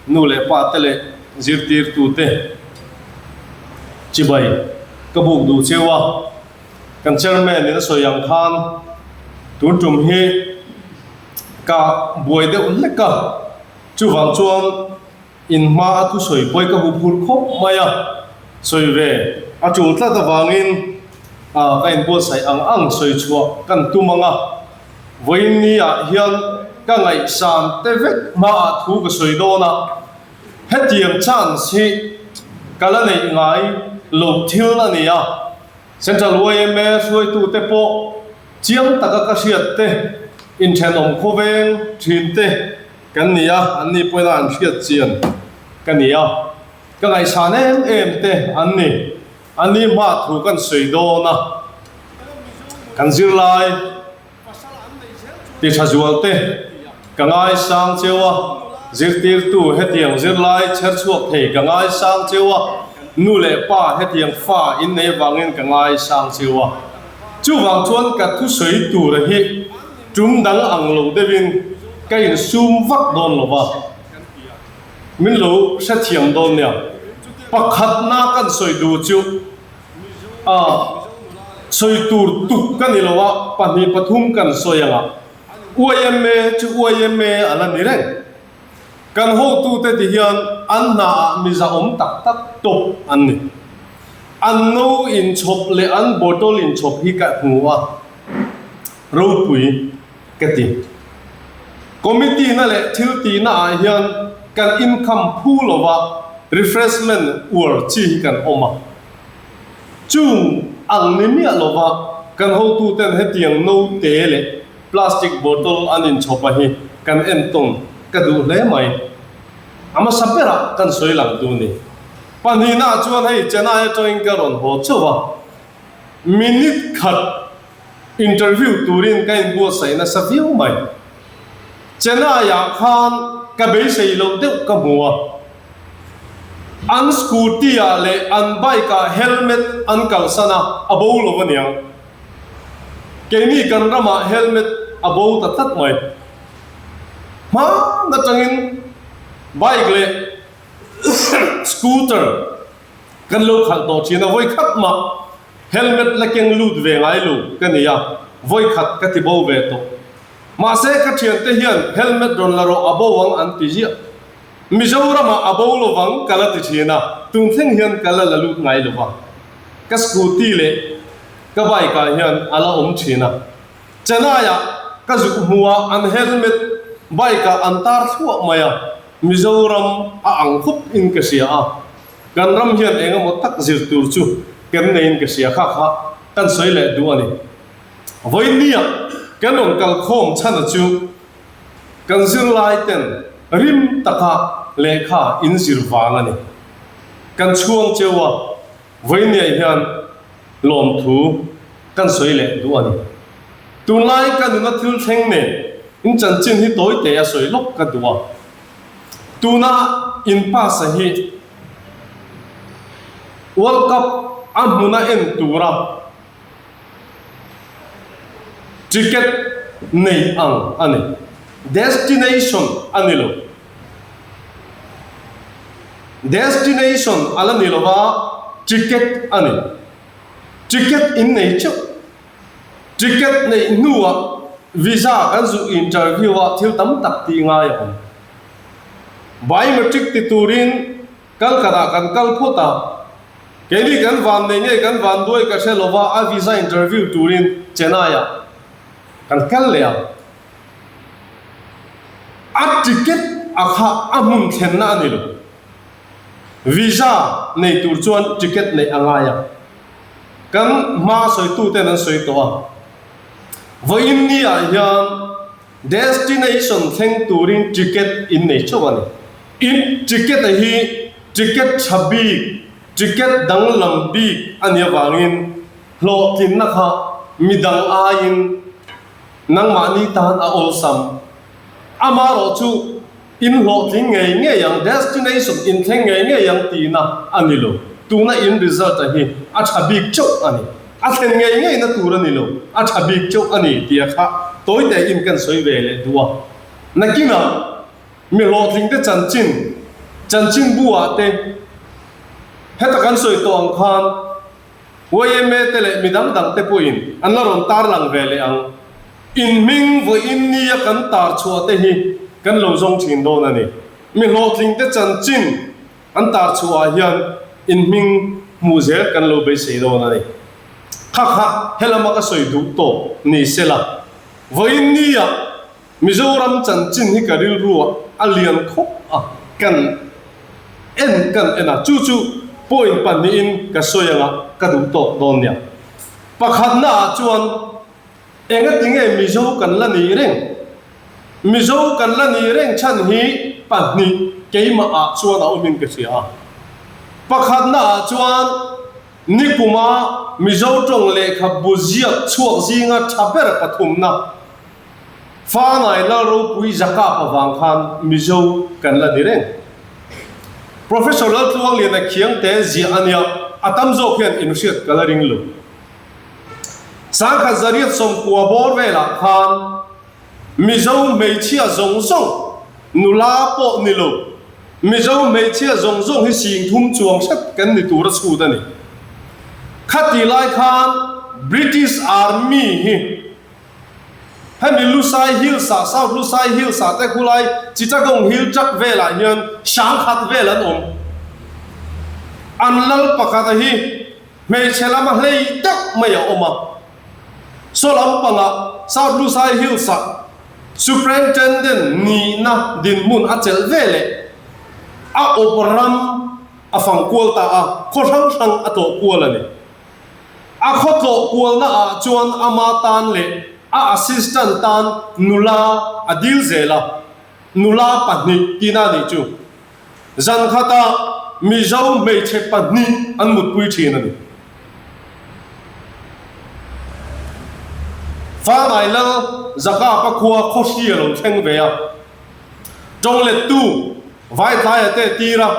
nu leh pa te leh zirtirtu te chibai ka buk duh cheu a, kan chairman in a sawi ang khan tun tum hi ka buai deuh hlek a, chuvang chuan in hma a thusawi pawi ka hu phur khawp mai a, sawi ve a tul tlat avangin ka inbuatsaih ang ang sawi chhuah kan tum ang a. Vawiin ni ah hian ka ngaihsan te vek hmaah thu ka sawi dawn a, hetiang chance hi ka la neih ngai loh thil a ni a, Central yma hruaitute pawh chiang taka ka hriat te, inthenawm khawveng thin te kan ni a, an ni pawhin a an hriat chian ka ni a, ka ngaihsan em em te an ni. A ni hma thu kan sawi dawn a, kan zirlai ti tha zual te ka ngaisang cheu a, zirtirtu hetiang zirlai chher chhuak thei ka ngaisang cheu a, nu leh pa hetiang fa in nei avangin ka ngaisang cheu a. Chuvang chuan ka thusawi tur hi tum dang ang lo deuhin ka insum vak dawn lo va. Min lo hrethiam dawn nia. Pakhatna kan sawi duh chu a sawi tur tuk ka ni lo a, pahnih pathum kan sawi ang a. Yma chu yma a la ni reng. Kan hotute ti hian an hnaah mi zahawm tak tak tawp an ni. An no inchhawp leh an bottle inchhawp hi ka hmu a, ropui. Ka ti. Committee na leh thil tihna ah hian kan income phu lova refreshment uar chi hi kan awm a. Chung ang ni miah lova kan hotu ten hetiang note leh plastic bottle an inchhawp a hi kan entawn ka duh hle mai. A hmasa berah kan sawi lang tu ni. Pahnihna ah chuan hei Chennai atangin ka rawn haw chauh a. Minute khat Interview turin ka inbuatsaih nasa viau mai. Chennai-ah khan ka beisei loh deuh ka hmu a. An scooty-ah leh an bike-ah helmet an kalsan a, a bo lo aniang. Keini kan ramah helmet a bo ta tlat mai. Hman atangin bike leh scooter kan lo khalh tawh thin a, vawi khat mah Helmet la keng lut ve ngai lo ka nei a, vawi khat ka ti bo ve tawh. Mahse ka thiante hian helmet rawn la rawh a bo ang an ti ziah. Mizoramah a bo lovang ka la ti thin a, tun thleng hian ka la la lut ngai lo va. Ka scooty leh ka bike ah hian a la awm thin a. Chennai-ah ka zuk hmu a, an helmet bike ah an tar thluah mai a, Mizoram a ang khawp in ka hria a. Kan ram hian eng emaw tak zir tur chu kan neiin ka hria kha kha kan sawi leh duh a ni. Vawinia kan rawn kal khawm chhana chu kan zirlai ten rim taka lehkha in zir vang a ni. Kan chhuang cheu a, vawinia hian lawmthu kan sawi leh duh a ni. Tunlai ka nuna thil thleng nen in chanchin hi tawi te a sawi lawk ka duh a. Tuna in pass a hi World Cup a hmuna en tura ticket nei ang a ni. Destination a ni lo. Destination a la ni lo va, ticket a ni. Ticket in nei theuh. Ticket neih hnuah visa kan zuh interview ah thil tam tak tih ngai a awm. Biometric ti turin Kalkatah kan kal phawt a, keini kan van nei nge kan van duai ka hre lova a visa interview turin Chennai ah kan kal leh a. A ticket a kha a hmun thlenna a ni lo. Visa nei tur chuan ticket neih a ngai a. Kan hma sawituten an sawi tawh a, vawiin ni ah hian destination thleng turin ticket in nei theuh a ni. In ticket a hi ticket tha bik, Ticket danglam bik a nih avangin hlawhtlinna kha midang aiin nangmahni tan a awlsam. Amaherawhchu in hlawhtling ngei ngei ang, destination in thleng ngei ngei ang tihna a ni lo. Tuna in result a hi a tha bik chauh a ni. A thlen ngei ngeina tur a ni lo, a tha bik chauh a ni tia kha tawite in kan sawi ve leh duh a. Nakinah Mi hlawhtlingte chanchin, chanchinbu ah te heta kan sawi tawh ang khan yma te leh mi dang dang te pawhin an la rawn tarlang ve leh ang. In hming vawiin nia kan tar chhuah te hi kan lo zawng thin dawn a ni. Mi hlawhtlingte chanchin an tar chhuah ah hian in hming hmuh zel kan lo beisei dawn a ni. Kha kha helama ka sawi duh tawh ni sela vawiin nia Mizoram chanchin hi ka rilru a lian khawp a, kan en kan en a, chu chu point pahnihin ka sawi anga ka duh tawk dawn nia. Pakhatna ah chuan enga tinge Mizo kan la nih reng? Mizo kan la nih reng chhan hi pahnih keimah ah chuan a awmin ka hria a. Pakhatna ah chuan nikuma Mizo tawng lehkhabu ziak chhuak zinga tha ber pathumna Fangai Lalropui Jakab avang khan Mizo kan la ni reng. Professor Laltluangliana Khiangte ziah a nia, a tam zawk hian inhriat ka la ring lo. Sangkhat zariat sawmkua bawr velah khan Mizo hmeichhia zawng zawng, nula pawh ni lo, Mizo hmeichhia zawng zawng hi singthum chuang hret kan ni tur a chhut a ni. Khati lai khan British Army hi Hemi Lusai Hills ah, South Lusai Hills ah te khulai Chittagong Hill Tract velah hian hrangkhat vel an awm. An lal pakhat a hi hmeichhe lama hlei deuh mai a awm a. Saw lampangah South Lusai Hills ah Superintendent nihna dinhmun a chelh ve leh a awp ram a fang kual ta a, khaw hrang hrang a tlawh kual a ni. A khawtlawh kualna ah chuan ama tan leh a assistant tan nula a dil zel a, nula pahnih tina nih chu. Zan khata Mizo hmeichhe pahnih an mutpui thin a ni. Fangai Lal Zakapa khua khawhri a lo thleng ve a, tawnglettu Vaitlaia te tir a,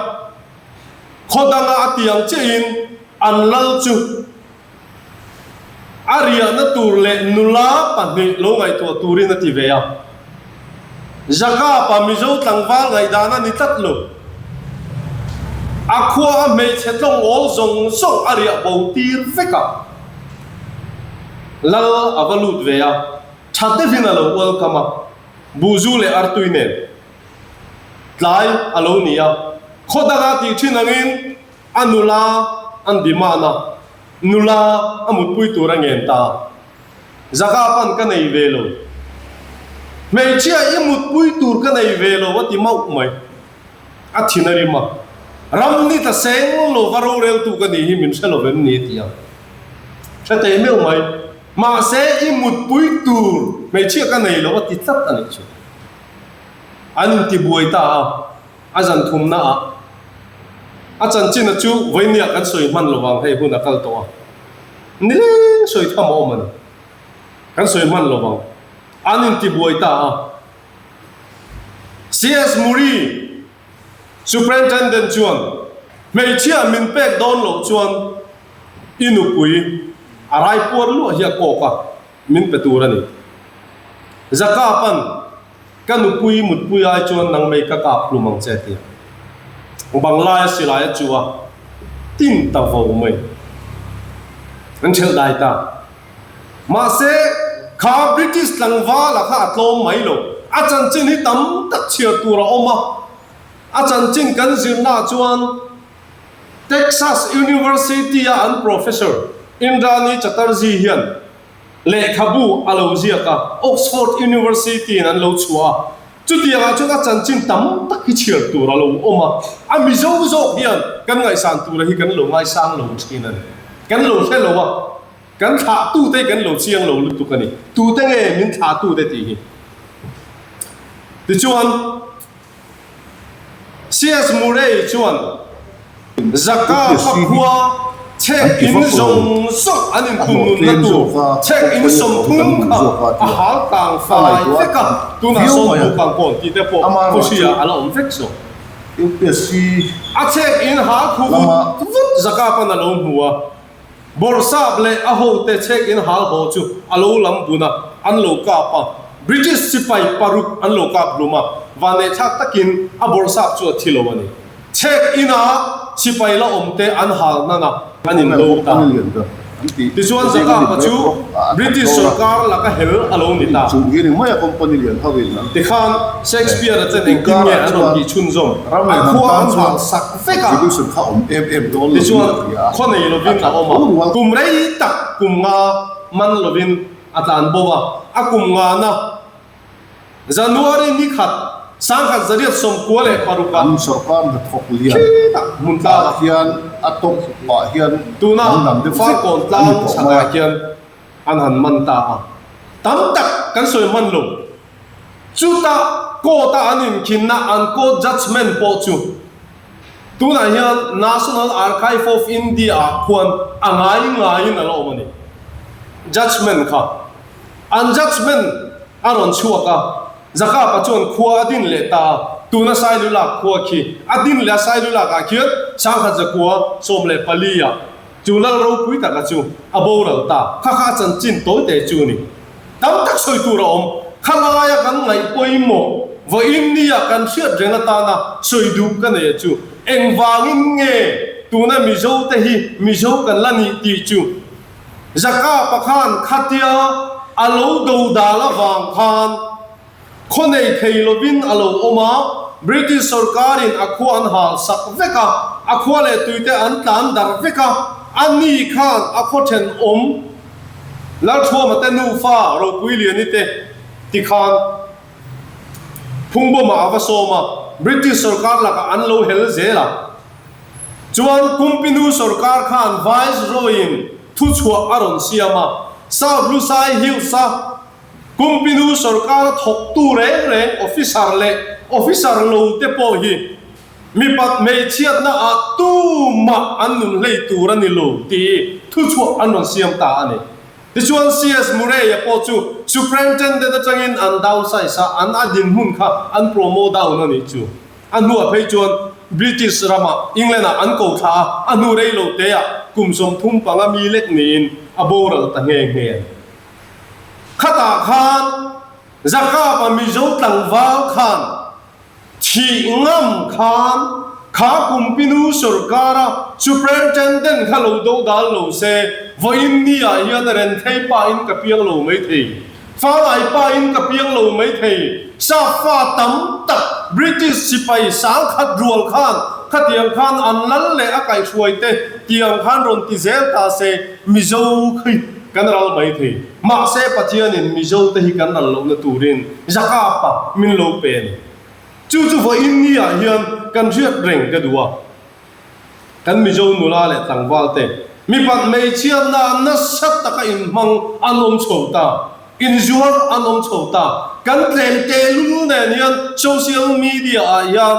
Khaw danga a tiang chiahin an lal chu a riahna tur leh nula pahnih lo ngaihtuah turin a ti ve a. Jakapa Mizo tlangval ngaihdan a ni tlat lo. A khua a hmeichhe tlawng awl zawng zawng a riah bo tir vek a. Lal a va lut ve a, tha deuhin a lo welcome a, buhzu leh artui nen. Tlai a lo ni a, khaw danga tih thin angin a nula an demand a, nula a mutpui tur a ngen ta. Zaka pan ka nei ve lo. Hmeichhia i mutpui tur ka nei ve lo a ti mauh mai. A thin a rim a, ram ni ta seng lo va roreltu ka nih hi min hre lo vem ni a ti a. Hre thei meuh mai. Mahse i mutpui tur hmeichhia ka nei lo a ti tlat a nih chu. An intibuai ta a, a zan thumna ah a chanchina chu vawinia kan sawi hman lo vang hei hun a kal tawh a, nileng sawi tham a awm a ni, kan sawi hman lo vang. An intibuai ta a, CS Muri Superintendent chuan hmeichhia min pek dawn loh chuan i nupui a raipuar luah hi a kawk a, min pe tur a ni. Zakapan ka nupui mutpui ai chuan nang mei ka kap hlum ang che tia Banglaia silai a chu a tin ta vo mai. An ṭhelh dai ta. Mahse, kha British tlangvala kha a tlawm mai lo. A chanchin hi tam tak chhiar tur a awm a. A chanchin kan zirnaah chuan Texas University-a an professor Indrani Chatterjee hian lehkhabu a lo ziak a, Oxford University-in an lo chhuah a. Chutiangah chuan a chanchin tam tak hi chhiar tur a lo awm a, a Mizo zawk hian kan ngaihsan tura hi kan lo ngaisang lo thin a ni. Kan lo hre lo a, kan thlahtute hi kan lo chiang lo lutuk a ni. Tute nge min thlahtute tih hi? Tichuan, CS Murray chuan. Zaka UPSC hi pakhua an chhek ti in vak lo, zawng zawng an a inthungnunna hlawhtlem tur zawk a, chhek in company a thawh hi kan 30 duh kha zawk a a tia hal tang a fai ngaihtuah vek a, tunah viau sawn mai a. bukang pawn tih te pawh Amaherawhchu khawhriah a la awm vek zawk. UPSC A chhek in hal khu vut lama vut Zaka pawn a lo hmu a, Bawrhsap leh a hote chhek in hal haw chu a lo lam bun a, an lo kap a. British sipai paruk an lo kap hlum a, vanneihthlak takin a bawrhsap chu a thi lo a ni. Chhek ina sipai la awm te an hal hnan a, an in lo ta. Tichuan Zakapa chu British sawrkar laka hel a lo ni ta. Tikhan Shakespeare-a chen engtin nge an rawn tih chhunzawm? A khua an hal sak vek a. Tichuan khaw nei lovin a awm a, kum rei tak kum nga man lovin a tlan bo a, a kum ngana January ni khat 1996 ah An sorkar hnathawk lian khitah hmun tlang ah hian a top pah hian tuna danglam deuh vek Farkawn a ni tlang tawh mai chhakah a. khian an han man ta a, tam tak kan sawi hman lo. Chutah court a an inkhinna an court judgement pawh chu tunah hian National Archive of India ah khuan a ngai ngaiin a la awm a ni. Judgement kha an judgement a rawn chhuak a, Zakapa chuan khua a din leh ta a, tuna Sailulak khua khi a din leh a, Sailulak ah khian 1914 ah chu lal ropui taka chu a boral ta, kha kha a chanchin tawi te chu a ni. Tam tak sawi tur a awm, khalaia kan ngaih pawimawh vawiin nia kan hriat reng atana sawi duh ka nei a chu, engvangin nge tuna Mizo te hi Mizo kan la nih tih chu Zakapa khan khatia a lo do dal avang khan khaw nei thei lovin a lo awm a, British sorkarin a khua an hal sak vek a, a khua leh tuite an tlan darh vek a, a ni khan a khaw thenawm Lalthuama te nufa Ropui Liani te ti khan Phungbawmah a va sawm a, British sorkar lakah an lo hel zel a. Chuan Kumpinu sorkar khan Viceroy-in thuchhuah a rawn siam a, South Lusai Hills-a Kumpinu sorkara thawktu reng reng officer leh officer lo te pawh hi mipat hmeichhiatna ah tumah an nun hlei tur a ni lo tih thuchhuah an rawn siam ta a ni. Tichuan CS Murray-a pawh chu Superintendent atangin an downsize a, an a dinhmun kha an promo down a nih chu. A hnuah phei chuan British ramah England-ah an ko thla a, a hnu rei lo teah kum 35 mi lek niin a boral ta nghe nghe a ni. Khatah khan Zakapa Mizo tlangval khan thih ngam khan kha Kumpinu sorkara Superintendent kha lo do dal lo se, vawiin niah hian a ren thei pahin ka piang lo maithei. Fangai pa in ka piang lo mai thei. Sap fa tam tak British sipai 10,000 rual khan khatiang khan an lal leh a kaihhruai te tiang khan rawn ti zel ta se Mizo khi kan ral mai thei. Mahse Pathian in Mizo te hi kan ral lohna turin Jakapa min lo pe a ni. Chu chu vawiin ni ah hian kan hriat reng ka duh a. Kan Mizo nula leh tlangval te mipat hmeichhiatna nasa taka inhmang an awm chho ta, inzuar an awm chho ta. Kan tlem tehlul nen hian social media ah hian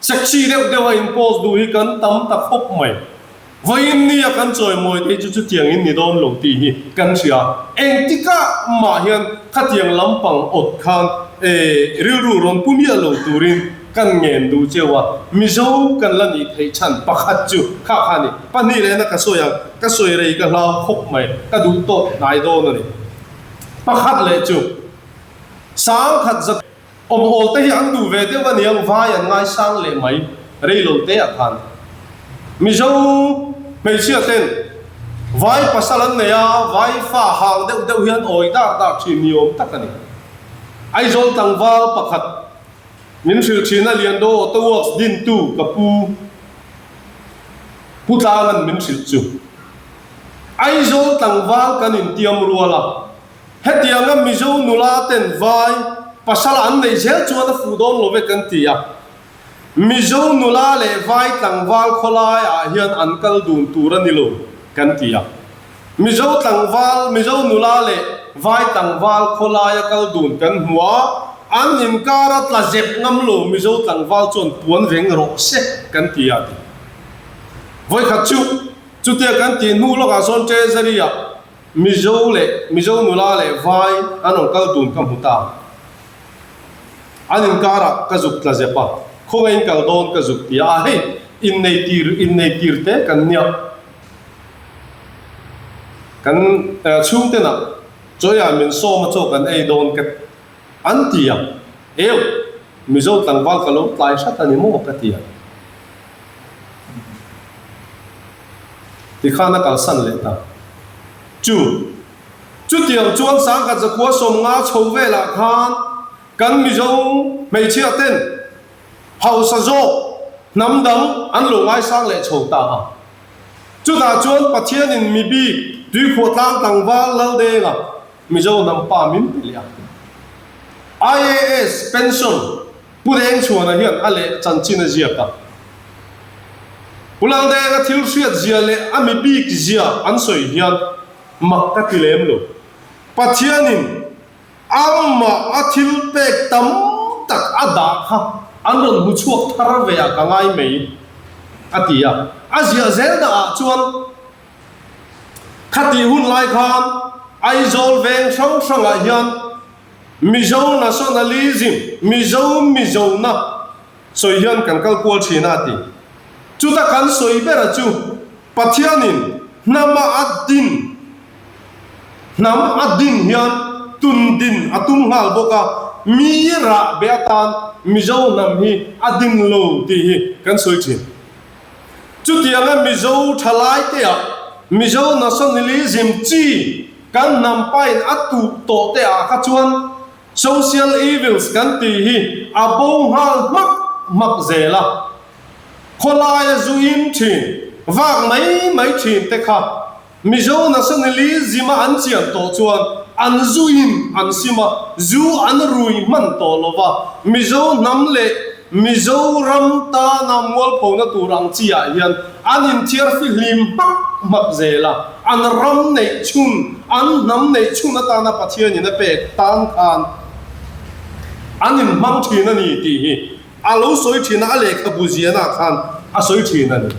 sexy deuh deuh a in post duh hi kan tam ta khawp mai. Vawiin nia kan chawimawi te hi chu chutiang in ni dawn lo tih hi kan hria. Engtikah mah hian khatiang lampang awt khan rilru rawn pu miah lo turin Kan ngen duh cheu a, Mizo kan la nih theih chhan pakhat chu kha kha a ni. Pahnih lehna ka sawi ang, ka sawi rei ka hlau khawp mai, ka duh tawk hnai dawn a ni. Pakhat leh chu 10,000 zat awm awl te hi an duh ve deuh a niang, vai an ngaisang leh mai rei lo te ah khan. Mizo hmeichhia ten vai pasal an nei a, vai fa hang deuh deuh hian awi dar dar thin ni awm tak a ni. Aizawl tlangval pakhat Min hrilh thin a Liando Auto Works dintu ka pu Pu Tlanga'n min hrilh chu. Aizawl tlangval kan intiam rual a, hetianga Mizo nula ten vai pasal an neih zel chuan a fuh dawn lo ve kan ti a. Mizo nula leh vai tlangval khawlai ah hian an kal dun tur a ni lo kan ti a. Mizo tlangval, Mizo nula leh vai tlangval khawlaia kal dun kan hmu a, an inkara tla zep ngam lo Mizo tlangval chuan puan veng rawh se kan ti a ti. Vawikhat chu chutia kan tih hnu lawkah sawn Treasury-ah Mizo leh Mizo nula leh vai an rawn kal dun ka hmu ta. An inkarah ka zuk tla zep a, khawngaih in kal dawn ka zuk ti a, hei innei tir innei tir te kan nia. Kan chhungtenah chawiah min sawm a chaw kan ei dawn ka an ti a, eu Mizo tlangval ka lo tlai hrat a ni maw ka ti a. Tikhan a kalsan leh ta. Chu chutiang chuan sangkhat zakua 50 chho velah khan kan Mizo hmeichhia ten hausa zawk hnam dang an lo ngaisang leh chho ta a. Chutah chuan Pathianin mi bik tuikhuah tlang tlangval Laldenga Mizo hnam pa min pe leh a. IAS pension Pu Dengchhuana hian a leh chanchin a ziak a. Pu Laldenga thil hriat zia leh a mi bik zia an sawi hian mak ka ti lem lo. Pathianin amah a thil pek tam tak a dah kha an rawn hmu chhuak thar ve ah ka ngai mai a ti a. A ziah zel dah ah chuan khatih hun lai khan Aizawl veng hrang hrangah hian Mizo nationalism, Mizo Mizona sawi hian kan kal kual thin a ti. Chuta kan sawi bera chu Pathianin hnama a din, hnam a din hian tun din a tum nghal bawk a, mi rah be atan Mizo hnam hi a din lo tih hi kan sawi thin. Chutianga Mizo thalaiteah Mizo nationalism chi Kan hnam pain a tuh tawh te ah kha chuan social evils kan tih hi a bo nghal hmak hmak zel a. Khawlaia zu in thin, vak mai mai thin te kha Mizo nationalism a an chian tawh chuan an zu in an sim a, zu an rui hman tawh lo va, Mizo hnam leh Mizoram tana mualphona tur ang chi ah hian an inthiar fihlim hmak hmak zel a, an ram neih chhun, an hnam neih chhun atana Pathianin a pek tan khan an inhmang thin a ni tih hi a lo sawi thin a, a lehkhabu zianah khan a sawi thin a ni.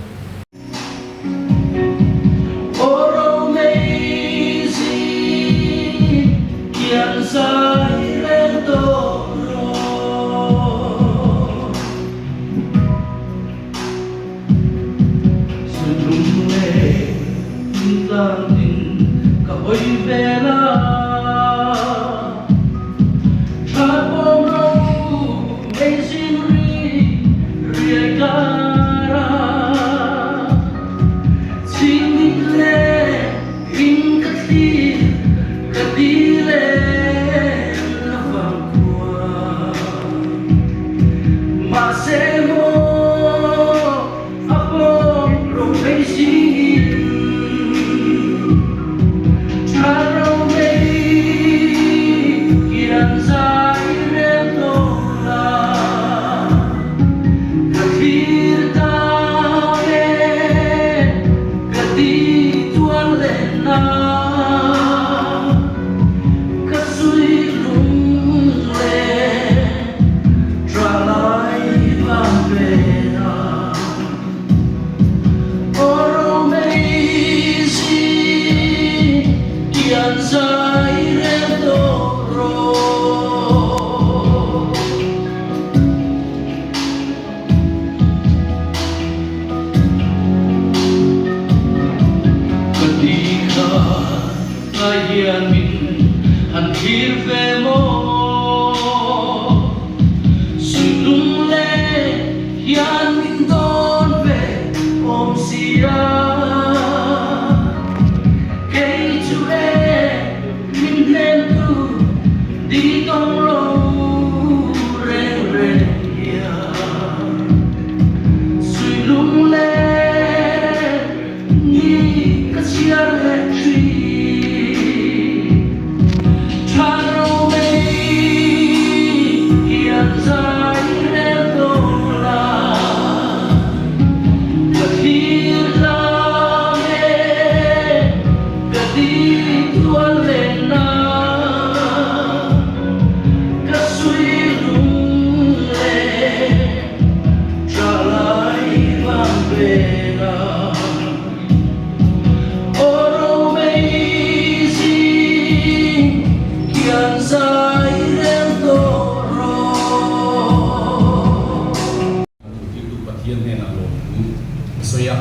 Pathian hnenah lawmthu a sawi a.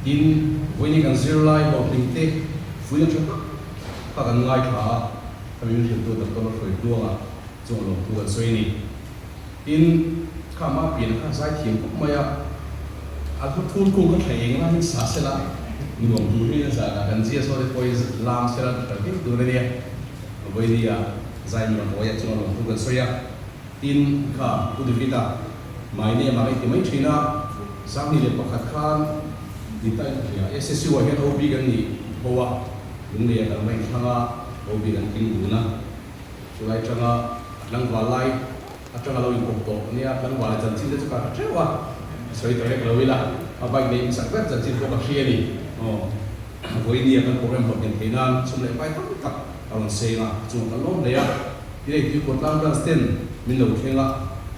Tin, vawiin kan zirlai hlawhtling te fuihna tha tak tak an ngaithla a, ka min hrilhtu Doctor Hruaitluanga chuan lawmthu kan sawi a ni. Tin, kha mah pian kha zaithiam khawp mai a, a hla thur kung kha thlei eng laiin sa sela, nuam tur hi a zan a, kan zia saw te pawh hi lam sela tha viau tur a nia. Vawinia Zaimramuaia chuan lawmthu kan sawi a, tin, kha Pu David-a my name a ngaih ti mai thin a, 21 khan ni ta in hria, SSU ah hian OB kan nih ho a, Lungleia kan va inthlang a, OB kan tling dun a. Chulai atanga a tlangval lai atanga lo inkawp tawh ania, tlangval leh chanchin te chu ka hre teuh a, a sawi ta rek lo ila, a bike nei hmasak ber chanchin pawh ka hria a ni. Aw, vawinia kan program hlawhtlin theih nan chhum leh pai tam tak a rawn seng a, chungah kan lawm hle a, tinei Tuikawtlang branch ten min lo thleng a,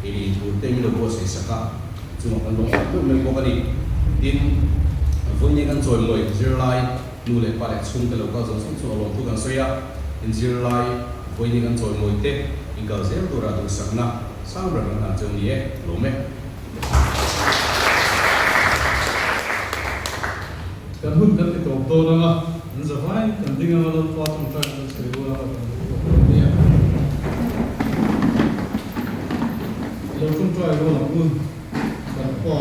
ei leh intur te min lo buatsaih sak a, chungah kan lawm tak deuh mai bawk a ni. Tin, vawinia kan chawimawi zirlai. Nu leh pa leh chhungte lo kal zawng zawng chu a lawmthu kan sawi a, inzirlai vawiin kan chawimawi te inkal zel tura duhsakna sang ber kan hlan cheu ni e, lawm e. Kan hun kan ti tawp dawn ang a, an za vai kan ding ang a, Lalpa tawngtai kan sawi rual ang a, kan duh tawp dawn nia. Lo tawngtai rual ang u, kan pa.